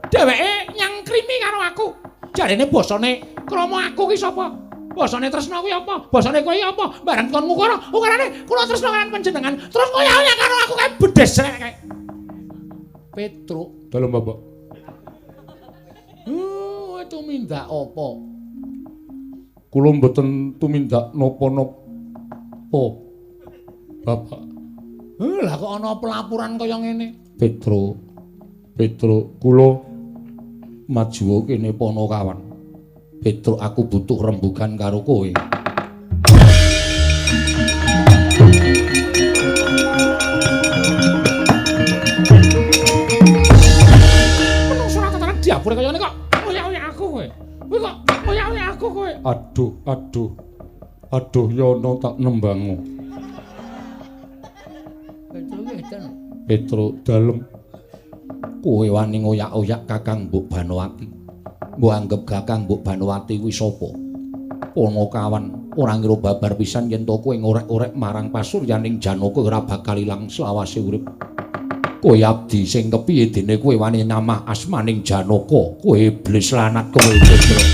Dheweke nyangkrimi karo aku. Jarene basane krama aku ki sapa? Basane tresna kuwi apa? Basane kowe apa? Bareng kon ngukara, ukarane kula tresna kalian panjenengan. Terus ngoyak-oyak karo aku kae bedes rek kae. Petruk dalem Bapak. Tumindak apa? Kula mboten tumindak napa-napa. Bapak. Lah kok ana pelaporan kaya ngene? Petruk. Petruk kula maju kene ponokawan. Petruk aku butuh rembugan karo kowe. Menungso ora tataran diapure kaya ngene kok oyak-oyak aku kowe. Kowe kok oyak-oyak aku kowe. Aduh, aduh. Aduh yono tak nembango. Petruk edan. Petruk dalem. Kowe wani ngoyak-oyak Kakang Mbok Banowati. Mbok anggep Kakang Mbok Banowati kuwi sapa? Ponokawan ora ngira babar pisan yen to kowe ngorek-orek marang pasuryaning Janaka ora bakal ilang selawase urip. Kowe abdi sing kepiye dene kowe wani nyamah asmaning Janaka? Kowe iblis lanat kowe Petruk.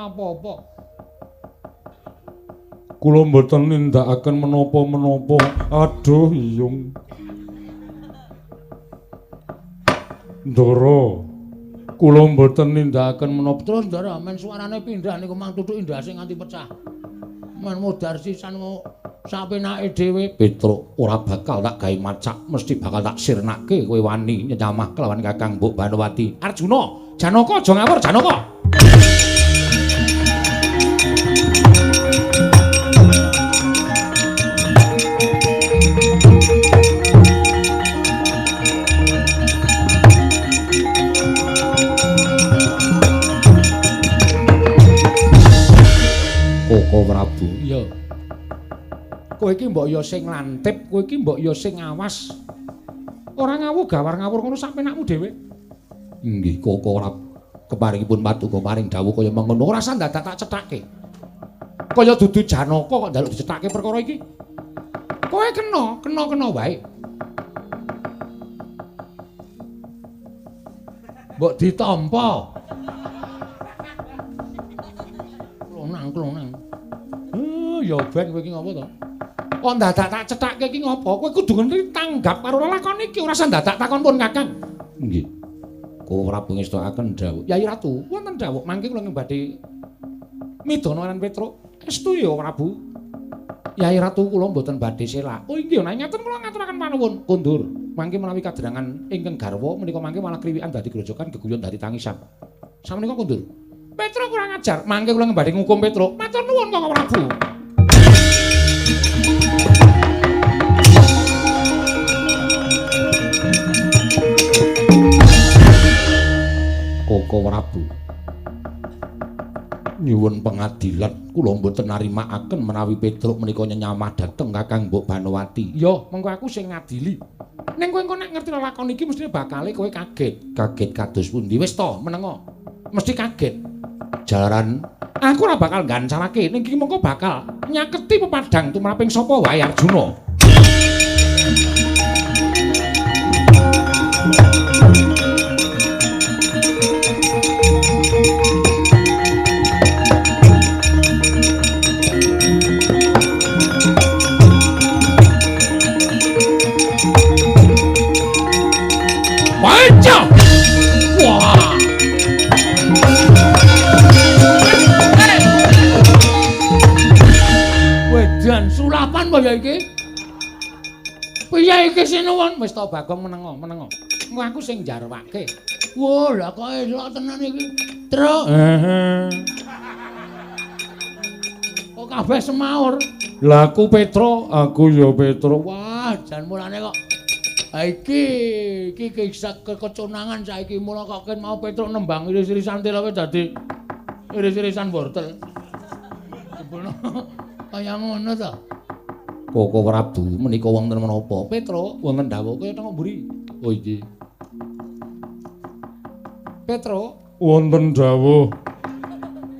Apa-apa. Kula mboten nindakaken menapa-menapa. Aduh, iyung. Ndara. Kula mboten nindakaken menapa. Terus Ndara, men suarane pindah niku mang tutuki ndase nganti pecah. Men modar sisan Sapenake dhewe Petruk ora bakal tak gawe macak, mesti bakal tak sirnake kowe wani nyamah kelawan Kakang Mbok Banowati. Arjuna, Janaka aja ngawur Janaka. Koko Prabu. Iya. Kowe iki mbok ya sing lantip, kowe iki mbok ya sing awas. Ora ngawuh gawar ngawur ngono sak penakmu dhewe. Inggih, Koko Prabu. Keparingipun paduka paring dawuh kaya mengono, ora usah dadak tak cethake. Kaya dudu Janaka kok njaluk dicethake perkara iki. Kowe kena, kena-kena wae. Mbok ditampa. Klonang-klonang. Ya ben kowe iki ngopo to? Kok dadak tak cethake iki ngopo? Kowe kudu ngerti tanggap karo lelakon iki, ora usah dadak takon pun Kakang. Nggih. Koko Prabu ngestokaken dawuh. Yai Ratu, wonten dawuh mangke kula badhe midana lan Petruk. Estu ya Prabu. Yai Ratu kula mboten badhe selak. Oh inggih, nek ngaten kula ngaturaken panuwun. Kondur. Mangke menawi kadrangan ingkang garwa menika mangke malah kriwikan dadi grojogan geguyon dadi tangisan. Samenika kondur. Petruk kurang ajar, mangke kula badhe ngukum Petruk. Matur nuwun Koko Prabu. Koko Prabu nyuwun pengadilan, kula mboten narimakaken menawi Petruk menika nyenyamah dhateng Kakang Mbok Banowati. Ya, mengko aku sing ngadili. Ning kowe engko nek ngerti lelakon iki mestine bakale kowe kaget. Kaget kados pundi? Wis to, menengo. Mesti kaget. Jalaran aku ora bakal nggancarake, ning iki mengko bakal nyaketi pepadang tumraping sapa wae Arjuna. Wancah! Wah! Wedan sulapan apa ya iki? Piye iki sinuwun? Wis to Bagong menengo, menengo. Engko aku sing njarwake. Wah, lah kok elok tenan iki. Truk. Heeh. Kok kabeh semaur. Lah aku Petruk, aku ya Petruk. Wah, jan mulane kok iki iki keconangan saiki mula kok ken mau Petruk nembang iris-irisan tilawe dadi iris-irisan wortel. Jebulno kaya ngono to. Koko Prabu menika wonten menapa? Petruk wonten dawuh kaya teng mburi. Oh iki. Petruk wonten dawuh.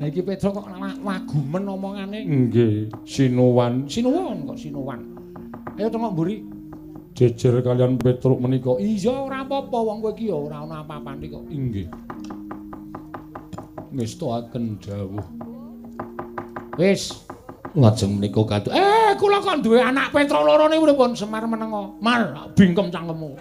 Lah iki Petruk kok wagumen omongane. Nggih, sinuwan. Sinuwun kok sinuwan. Ayo teng mburi. Jejer kalian Petruk menika. Iya ora apa-apa wong kowe iki ya ora ana apa-apane kok. Inggih. Ngestokaken dawuh. Wis, lajeng menika kados. Kula kok duwe anak Petruk loro niku pripun? Semar menengo. Mar, bingkem cangkemmu.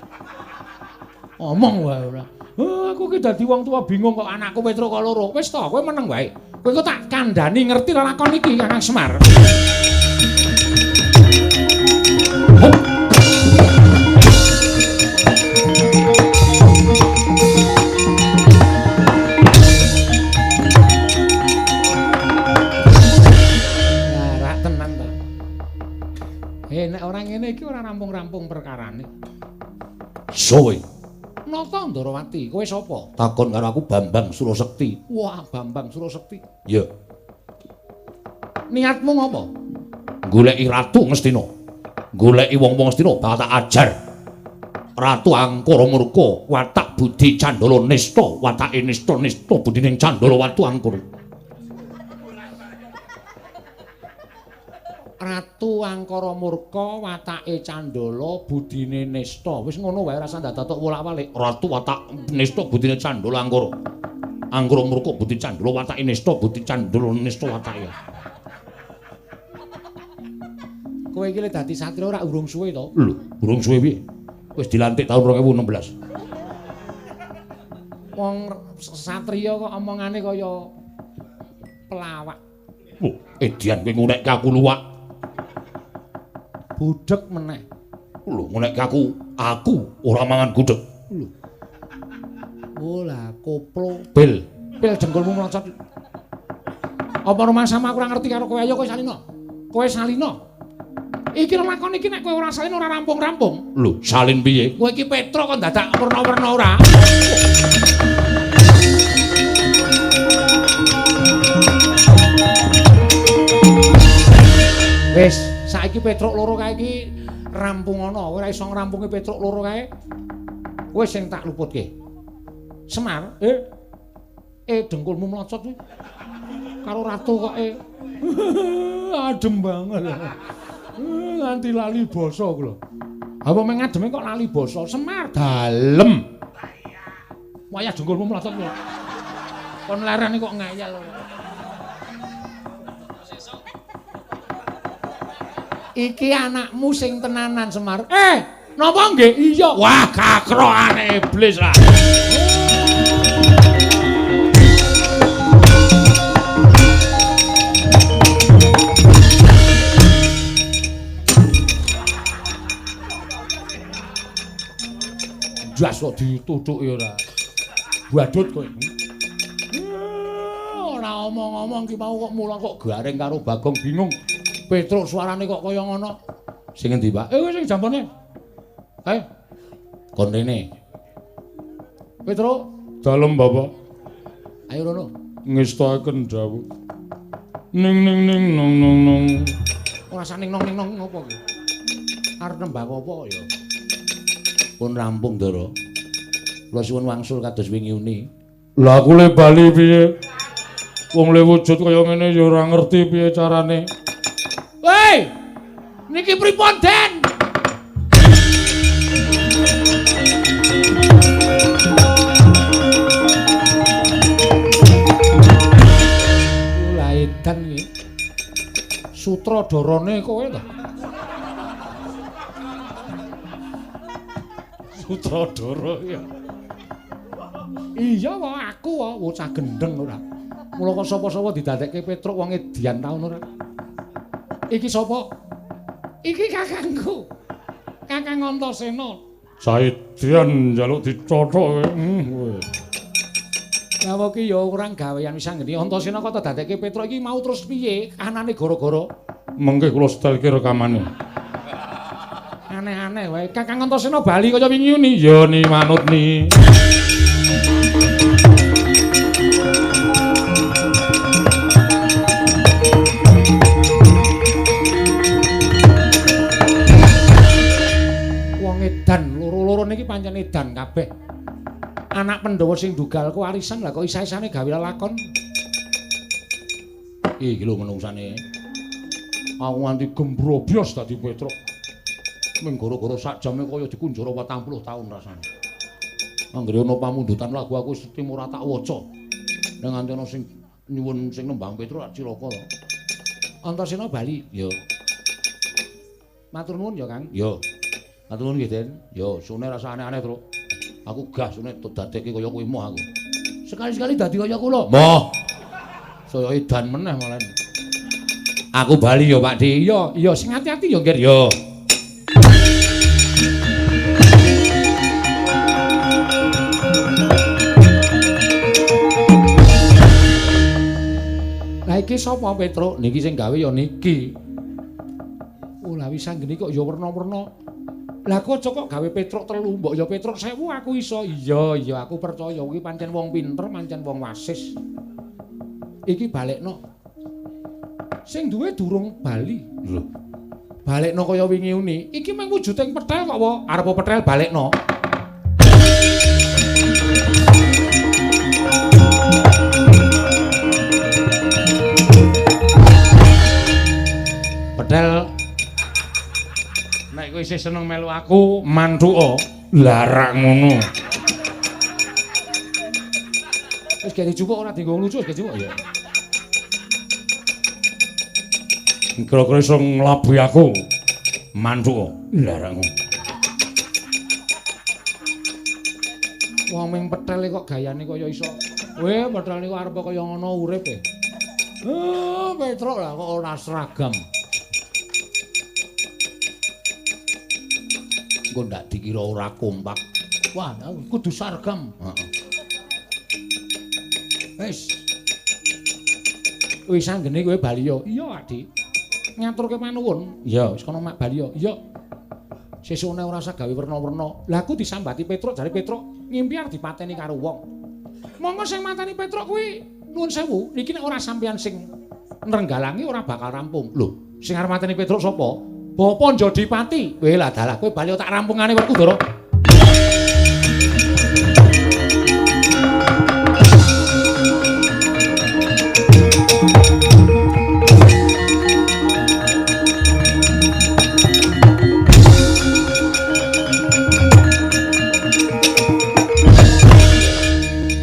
Omong wae ora. Aku ki dadi wong tua bingung kok anakku Petruk kok loro. Wis to, kowe meneng wae. Kowe kok tak kandhani ngerti lelakon iki Kakang Semar. Hup. Nek ora ngene iki ora rampung-rampung perkarane. Sowe. Nata Ndorowati, kowe sapa? Takon karo aku Bambang Surasekti. Wah, Bambang Surasekti. Ya. Niatmu ngopo? Goleki Ratu Ngastina. Goleki wong-wong Ngastina bakal tak ajar. Ratu Angkara Murka, watak budi Candala Nista, watake Nista Nista budining Candala watu Angkara. Ratu Angkara Murka watake Candala budine Nista. Wis ngono wae ora usah dadak wolak-walik. Ratu watak Nista budine Candala Angkara. Angkara Murka budi Candala watake Nista budi Candala Nista watake. Kowe iki le dadi satria ora urung suwe to? Lho, urung suwe piye? Wis dilantik taun 2016. Wong satriya kok omongane kaya pelawak. Oh, edian kowe ngunekke aku luwak. Budheg meneh. Lho, nek aku ora mangan gudheg. Lho. Oh lah, koplo. Pil. Pil dengkulmu mlocot. Apa rumangsamu aku ora ngerti karo kowe? Ayo kowe salino. Kowe salino. Iki lakon iki nek kowe ora salin ora rampung-rampung. Lho, salin piye? Kowe iki Petruk kok dadak werna-werna ora? Wis, saiki Petruk loro kae iki rampung ana. Kowe ora iso ngrampungi Petruk loro kae. Kowe sing tak luputke. Semar, dengkulmu mlocot kuwi. Karo ratu kok Adem banget. Nganti lali basa ku lho. Apa meng ademe kok lali basa? Semar dalem. Wayah dengkulmu mlocot kuwi. Kon lerene kok ngayal ora. Iki anakmu sing tenanan Semar. Napa nggih? Iya. Wah, kakrokane iblis lah. Jas kok dituthuki ora. Badut kowe. Ora omong-omong ki mau kok mula kok garing karo Bagong bingung. Petruk suarane kok kaya ngono. Sing endi, Pak? Sing jampone. Kon rene. Petruk, dalem Bapak. Ayo rono. Ngestakaken dawuh. Ning ning ning nong nong nong. Ora saning nong ning nong ngopo ki? Arep nembang apa ya? Pun rampung, Ndara. Kula suwun wangsul kados wingi uni. Lah aku le bali piye? Wong le wujud kaya ngene ya ora ngerti piye carane. Woi! Niki pripun, Den? Lah edan iki. Sutradarane kowe to. Sutradara ya. Iya wae aku wae bocah gendeng ora. Mula kok sapa-sapa didadekke Petruk wong edian taun ora. Iki sapa? Iki kakangku. Kakang Antasena. Saidian njaluk dicothok kowe. Kowe. Lah iki ya ora gawean wis anggene Antasena kok dadekke Petruk iki mau terus piye? Anane gara-gara mengke kula setelke rekamane. Aneh-aneh wae. Kakang Antasena bali kaya wingi uni. Ya ni manut ni. Wong edan loro-loro niki pancen edan kabeh. Anak Pandhawa sing dugal kewarisan lah kok isa-isane gawe lelakon. Iki lho menungsane. Aku nganti gembrobyos dadi Petruk. Ming gara-gara sak jame kaya dikunjara 40 taun rasane. Anggere ana pamundutan lagu aku wis ora tak waca. Nek nganti ana sing nyuwun sing nembang Petruk rak cilaka to. Antasena bali. Ya. Matur nuwun ya, Kang. Ya. Matur nuwun nggih, Den. Ya, sune rasa aneh-aneh, Truk. Aku gah sune dadekke kaya kowe moh aku. Sekali-sekali dadi kaya kula. Moh. Saya edan meneh malah. Aku bali ya, Pak Di. Iya, iya sing ati-ati ya, Nggir. Ya. Lah iki sapa Petruk? Niki sing gawe ya niki. Oh, lah wis anggene kok ya werna-werna. Lah kok kok gawe Petruk 3, mbok ya Petruk 1000 aku iso. Iya, iya aku percaya kuwi pancen wong pinter, pancen wong wasis. Iki balekno. Sing duwe durung bali. Lho. Balekno kaya wingi uni. Iki mung wujuding petel kok, wa. Arep petel balekno. Petel nek kowe isih seneng melu aku, manthuka. Lah rak ngono. Wis gak dijupuk ora dienggo lucu, wis dijupuk ya. Kira-kira iso nglabuhi aku. Manthuka. Lah rak ngono. Wong ming petel kok gayane kaya iso. Weh, petel niku arep kaya ngono urip e. Petruk lah kok ora seragam. Engko ndak dikira ora kompak. Wah, kudu sargam. Heeh. Wis. Wis anggene kowe bali yo. Iya, Adi. Ngaturke panuwun. Iya, wis kono mak bali yo. Iya. Sesune ora usah gawe werna-werna. Lah aku disambati Petruk, jare Petruk ngimpi arep dipateni karo wong. Monggo sing mateni Petruk kuwi nuwun sewu, niki nek ora sampeyan sing nrenggalangi ora bakal rampung. Lho, sing arep mateni Petruk sapa? Bapa Njodipati. Kowe lah dalah kowe bali tak rampungane Werkudara.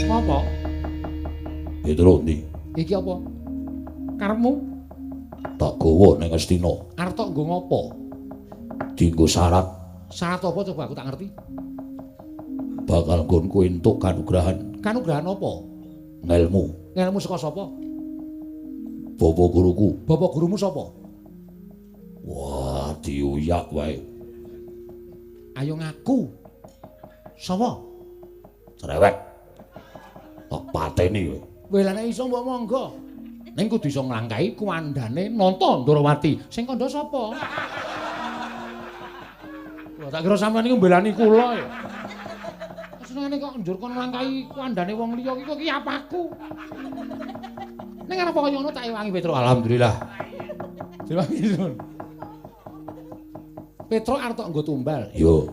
Apa? Petruk ndi? Iki apa? Karepmu? Tak gawa ning Astina. Arep tok nggo ngopo? Dienggo syarat. Syarat apa coba aku tak ngerti. Bakal nggonku entuk kanugrahan. Kanugrahan apa? Ngelmu. Ngelmu saka sapa? Bapak guruku. Bapak gurumu sapa? Wah, diuyak wae. Ayo ngaku. Sapa? Cerewet. Tak pateni kowe. Kowe lha nek iso mbok monggo. Ning kudu iso nglangkahi kuwandane Nata Ndrawati. Sing kandha sapa? Wah, tak kira sampeyan niku mbelani kula ya. Senengane kok njur kon nglangkahi kuwandane wong liya iki kok iki apaku. Ning arep kaya ngono tak ewangi Petruk. Alhamdulillah. Diwangi sun. Petruk arep tok nggo tumbal. Yo.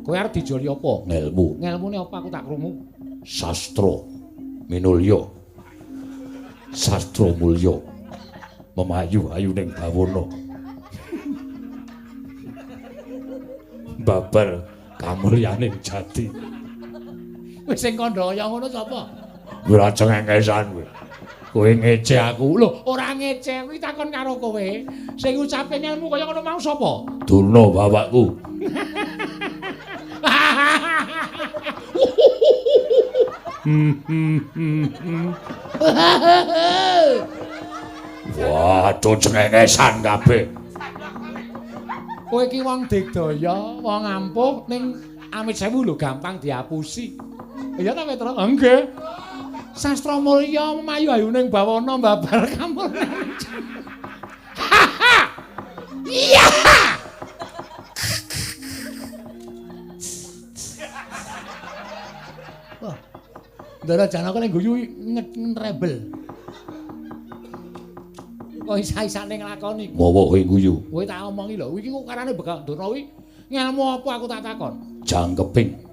Kowe arep dijoli apa? Ngelmu. Ngelmune apa aku tak krungu? Sastra minulya. Sastra mulya. Memayu ayuning bawana. Babar kamulyaning jati. Wis sing kandha kaya ngono sapa? Ora cengengesan kowe. Kowe ngece aku. Lho, ora ngece, kuwi takon karo kowe. Sing ngucape ngelmu kaya ngono mau sapa? Durna bapakku. Waduh cengengesan kabeh. Kowe iki wong digdaya, wong ampuh ning amit sewu lho gampang diapusi. Iya ta Petruk? Nggih. Sastra mulya mayu ayuning bawana babar kamulyan. Ha ha. Iya. Wah. Ndara Janaka nek guyu nrebel. Kok isa-isane nglakoni. Mawa kowe guyu. Kowe tak omongi lho, iki kok karane Begawan Durna kuwi ngelmu apa aku tak takon. Jangkeping.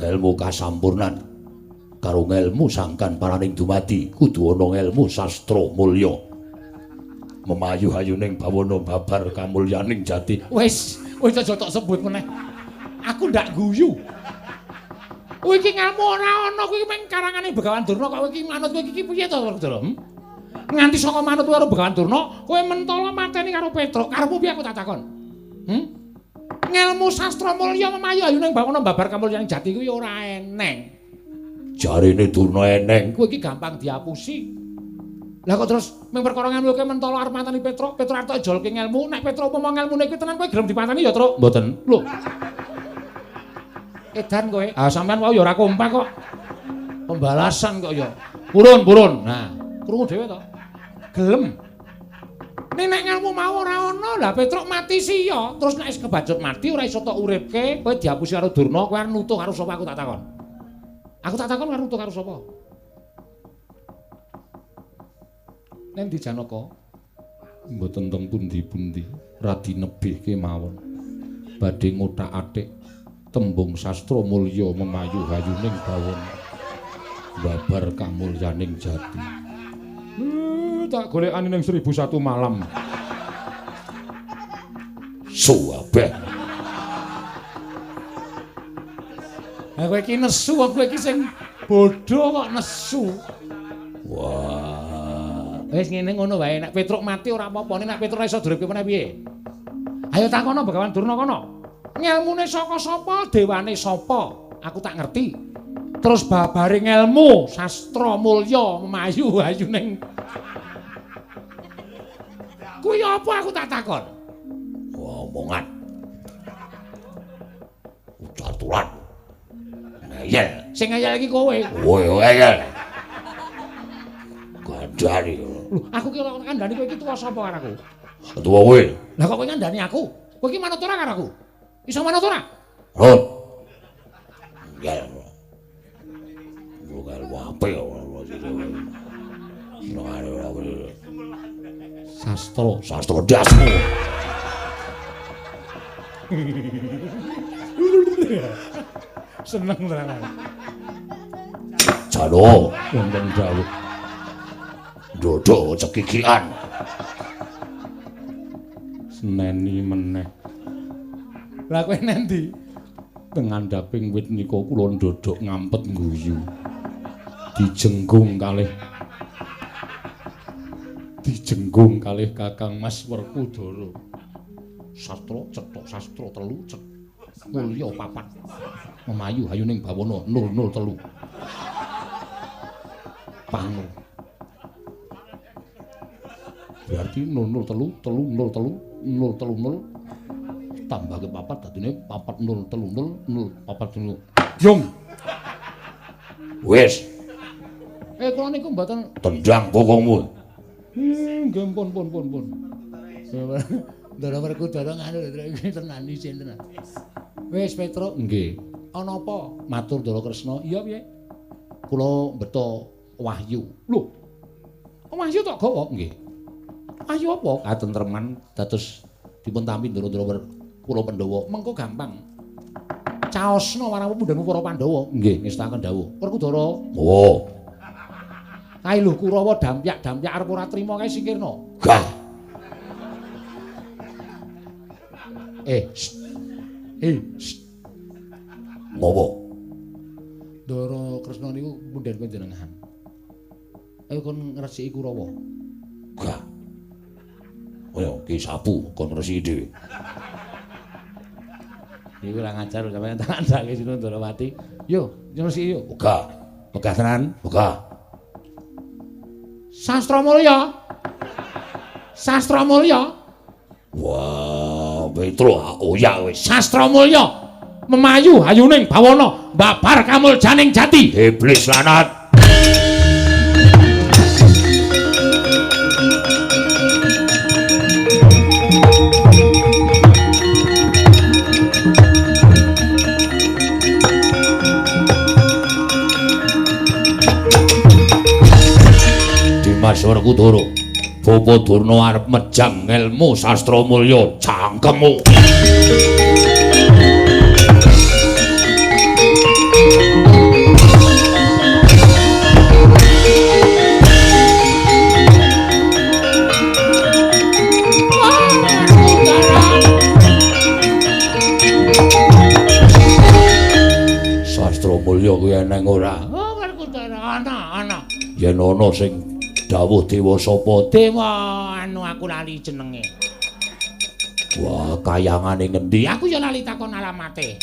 Ngelmu kasampurnan. Karo ngelmu sangkan paraning dumadi kudu ana ngelmu sastra mulya. Memayu hayuning bawana babar kamulyaning jati. Wis, wis aja tok sebut meneh. Aku ndak guyu. Kowe iki ngelmu ora ana, kuwi mung karangane Begawan Durna kok kowe iki manut kowe iki piye to, Werkudara? Nganti saka manut karo Begawan Durna, kowe mentala mateni karo Petruk. Karepmu piye aku tak takon? Ngelmu sastra mulya memayu ayuning bawana babar kamulyaning jati kuwi ora eneng. Jarine Durna eneng. Kowe iki gampang diapusi. Lah kok terus mung perkara ngelmu kowe mentala arep mateni Petruk, Petruk arep ijolke ngelmu, nek Petruk upama ngelmune kuwi tenan kowe gelem dipateni ya, Truk? Mboten. Lho. Edan kowe. Ah sampean wau ya ora kompak kok. Pembalasan kok ya. Purun, purun. Nah, krungu dhewe to. Gelem. Nek nek ngelmu mau ora ana, lah Petruk mati siya. Terus nek wis kebacut mati ora iso tok uripke, kowe diapusi karo Durna, kowe arep nutuh karo sapa aku tak takon. Aku tak takon karo nutuh karo sapa? Neng ndi Janaka? Mboten teng pundi-pundi, radi nebih kemawon. Badhe ngothak-athik tembung sastra mulya memayu hayuning bawana. Babar kamulyaning jati. Tak golekane ning 1001 malam. Suwabeh. Lah kowe iki nesu, kowe iki sing bodho kok nesu. Wah. Wis ngene ngono wae, nek Petruk mati ora apa-apa, nek Petruk ora iso duripke meneh piye? Ayo takono Begawan Durna kono. Ngelmune saka sapa, dewane sapa? Aku tak ngerti. Terus babare ngelmu sastra mulya memayu ayuning kuwi apa aku tak takon? Omongan. Caturan. Ngeyel. Sing ngeyel iki kowe. Kowe ngeyel. Gandani. Lho, aku ki ora kandhani kowe iki tuwa sapa karo aku? Tuwa kowe. Lah kok kowe ngandani aku? Kowe iki manut ora karo aku? Iso manut ora? Rut. Ngeyel. Bukan wape Sastra, sastra dasmu. Seneng tenan. Jalo wonten dawuh. Ndodho cekikikan. Seneni meneh. Lah kowe nendi? Teng ngandhaping wit nika kula ndodhok ngampet ngguyu. Dijenggung kalih Kakang Mas Werkudara. Sastra cetha sastra telu mulya papat. Memayu hayuning bawana 003. Pangu. Berarti 003 303 030 tambah ke papat dadine 4030 040. Jung. Wis. Kula niku mboten tendang bokongmu. Nggih pun. Ndara Werkudara nganu iki tenan isin tenan. Wis Petruk, nggih. Ana apa? Matur Ndara Kresna. Iya piye? Kula mbeta wahyu. Lho. Wahyu tok gawa? Nggih. Wahyu apa? Katentreman dados dipun tampi ndara-ndara kula Pandhawa. Mengko gampang. Caosna marang pundhenmu para Pandhawa. Nggih, ngestakaken dawuh. Werkudara. Oh. Kae lho Kurawa dampyak-dampyak arep ora trima kae singkirna. Gah. Ngopo? Ndara Kresna niku pundhen panjenengan. Ayo kon ngresiki Kurawa. Gah. Ayo ki sapu kon ngresiki dhewe. Iku ora ngajar sampeyan tak kandhake Sinun Ndarawati. Yo, ngresiki yo. Gah. Megah tenan. Megah. Sastra Mulya. Sastra Mulya. Wah, Petro oyak wis. Sastra Mulya memayu hayuning bawana babar kamuljaning jati. Iblis lanat. Dimas Werkudara, Bapa Durna arep mejang ngelmu sastra mulya cangkemmu. Sastra mulya kuwi eneng ora? Oh, Werkudara ana, ana. Yen ana sing dawuh dewa sapa? Dewa anu aku lali jenenge. Wah, kayangane ngendi? Aku ya lali takon alamate.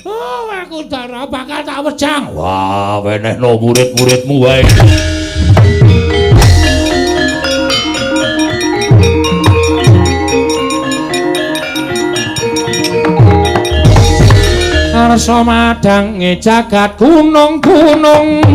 Oh, Werkudara bakal tak wejang. Wah, wenehno murid-muridmu wae. Arsa madange jagat gunung-gunung.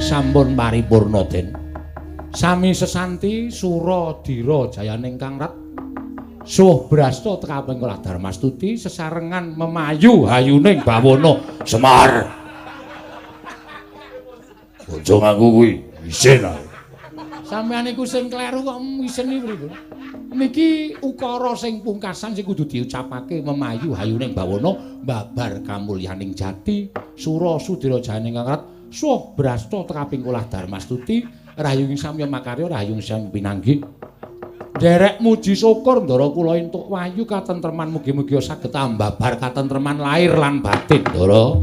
Sampun paripurna Den. Sami sesanti sura dira jayaning Kang Rat. Suh brasta tekaping kula Darmastuti sesarengan memayu hayuning bawana Semar. Aja nganggo kuwi, isin aku. Sampeyan iku sing kleru kok isin iki pripun? Niki ukara sing pungkasan sing kudu diucapake memayu hayuning bawana babar kamulyaning jati sura sudira jayaning Kang Rat. Suh brasta tekaping kula Darmastuti rahayung samya makarya rahayung samya pinanggih. Nderek muji syukur ndara kula entuk wahyu katentreman mugi-mugi saged ambabar katentreman lahir lan batin ndara.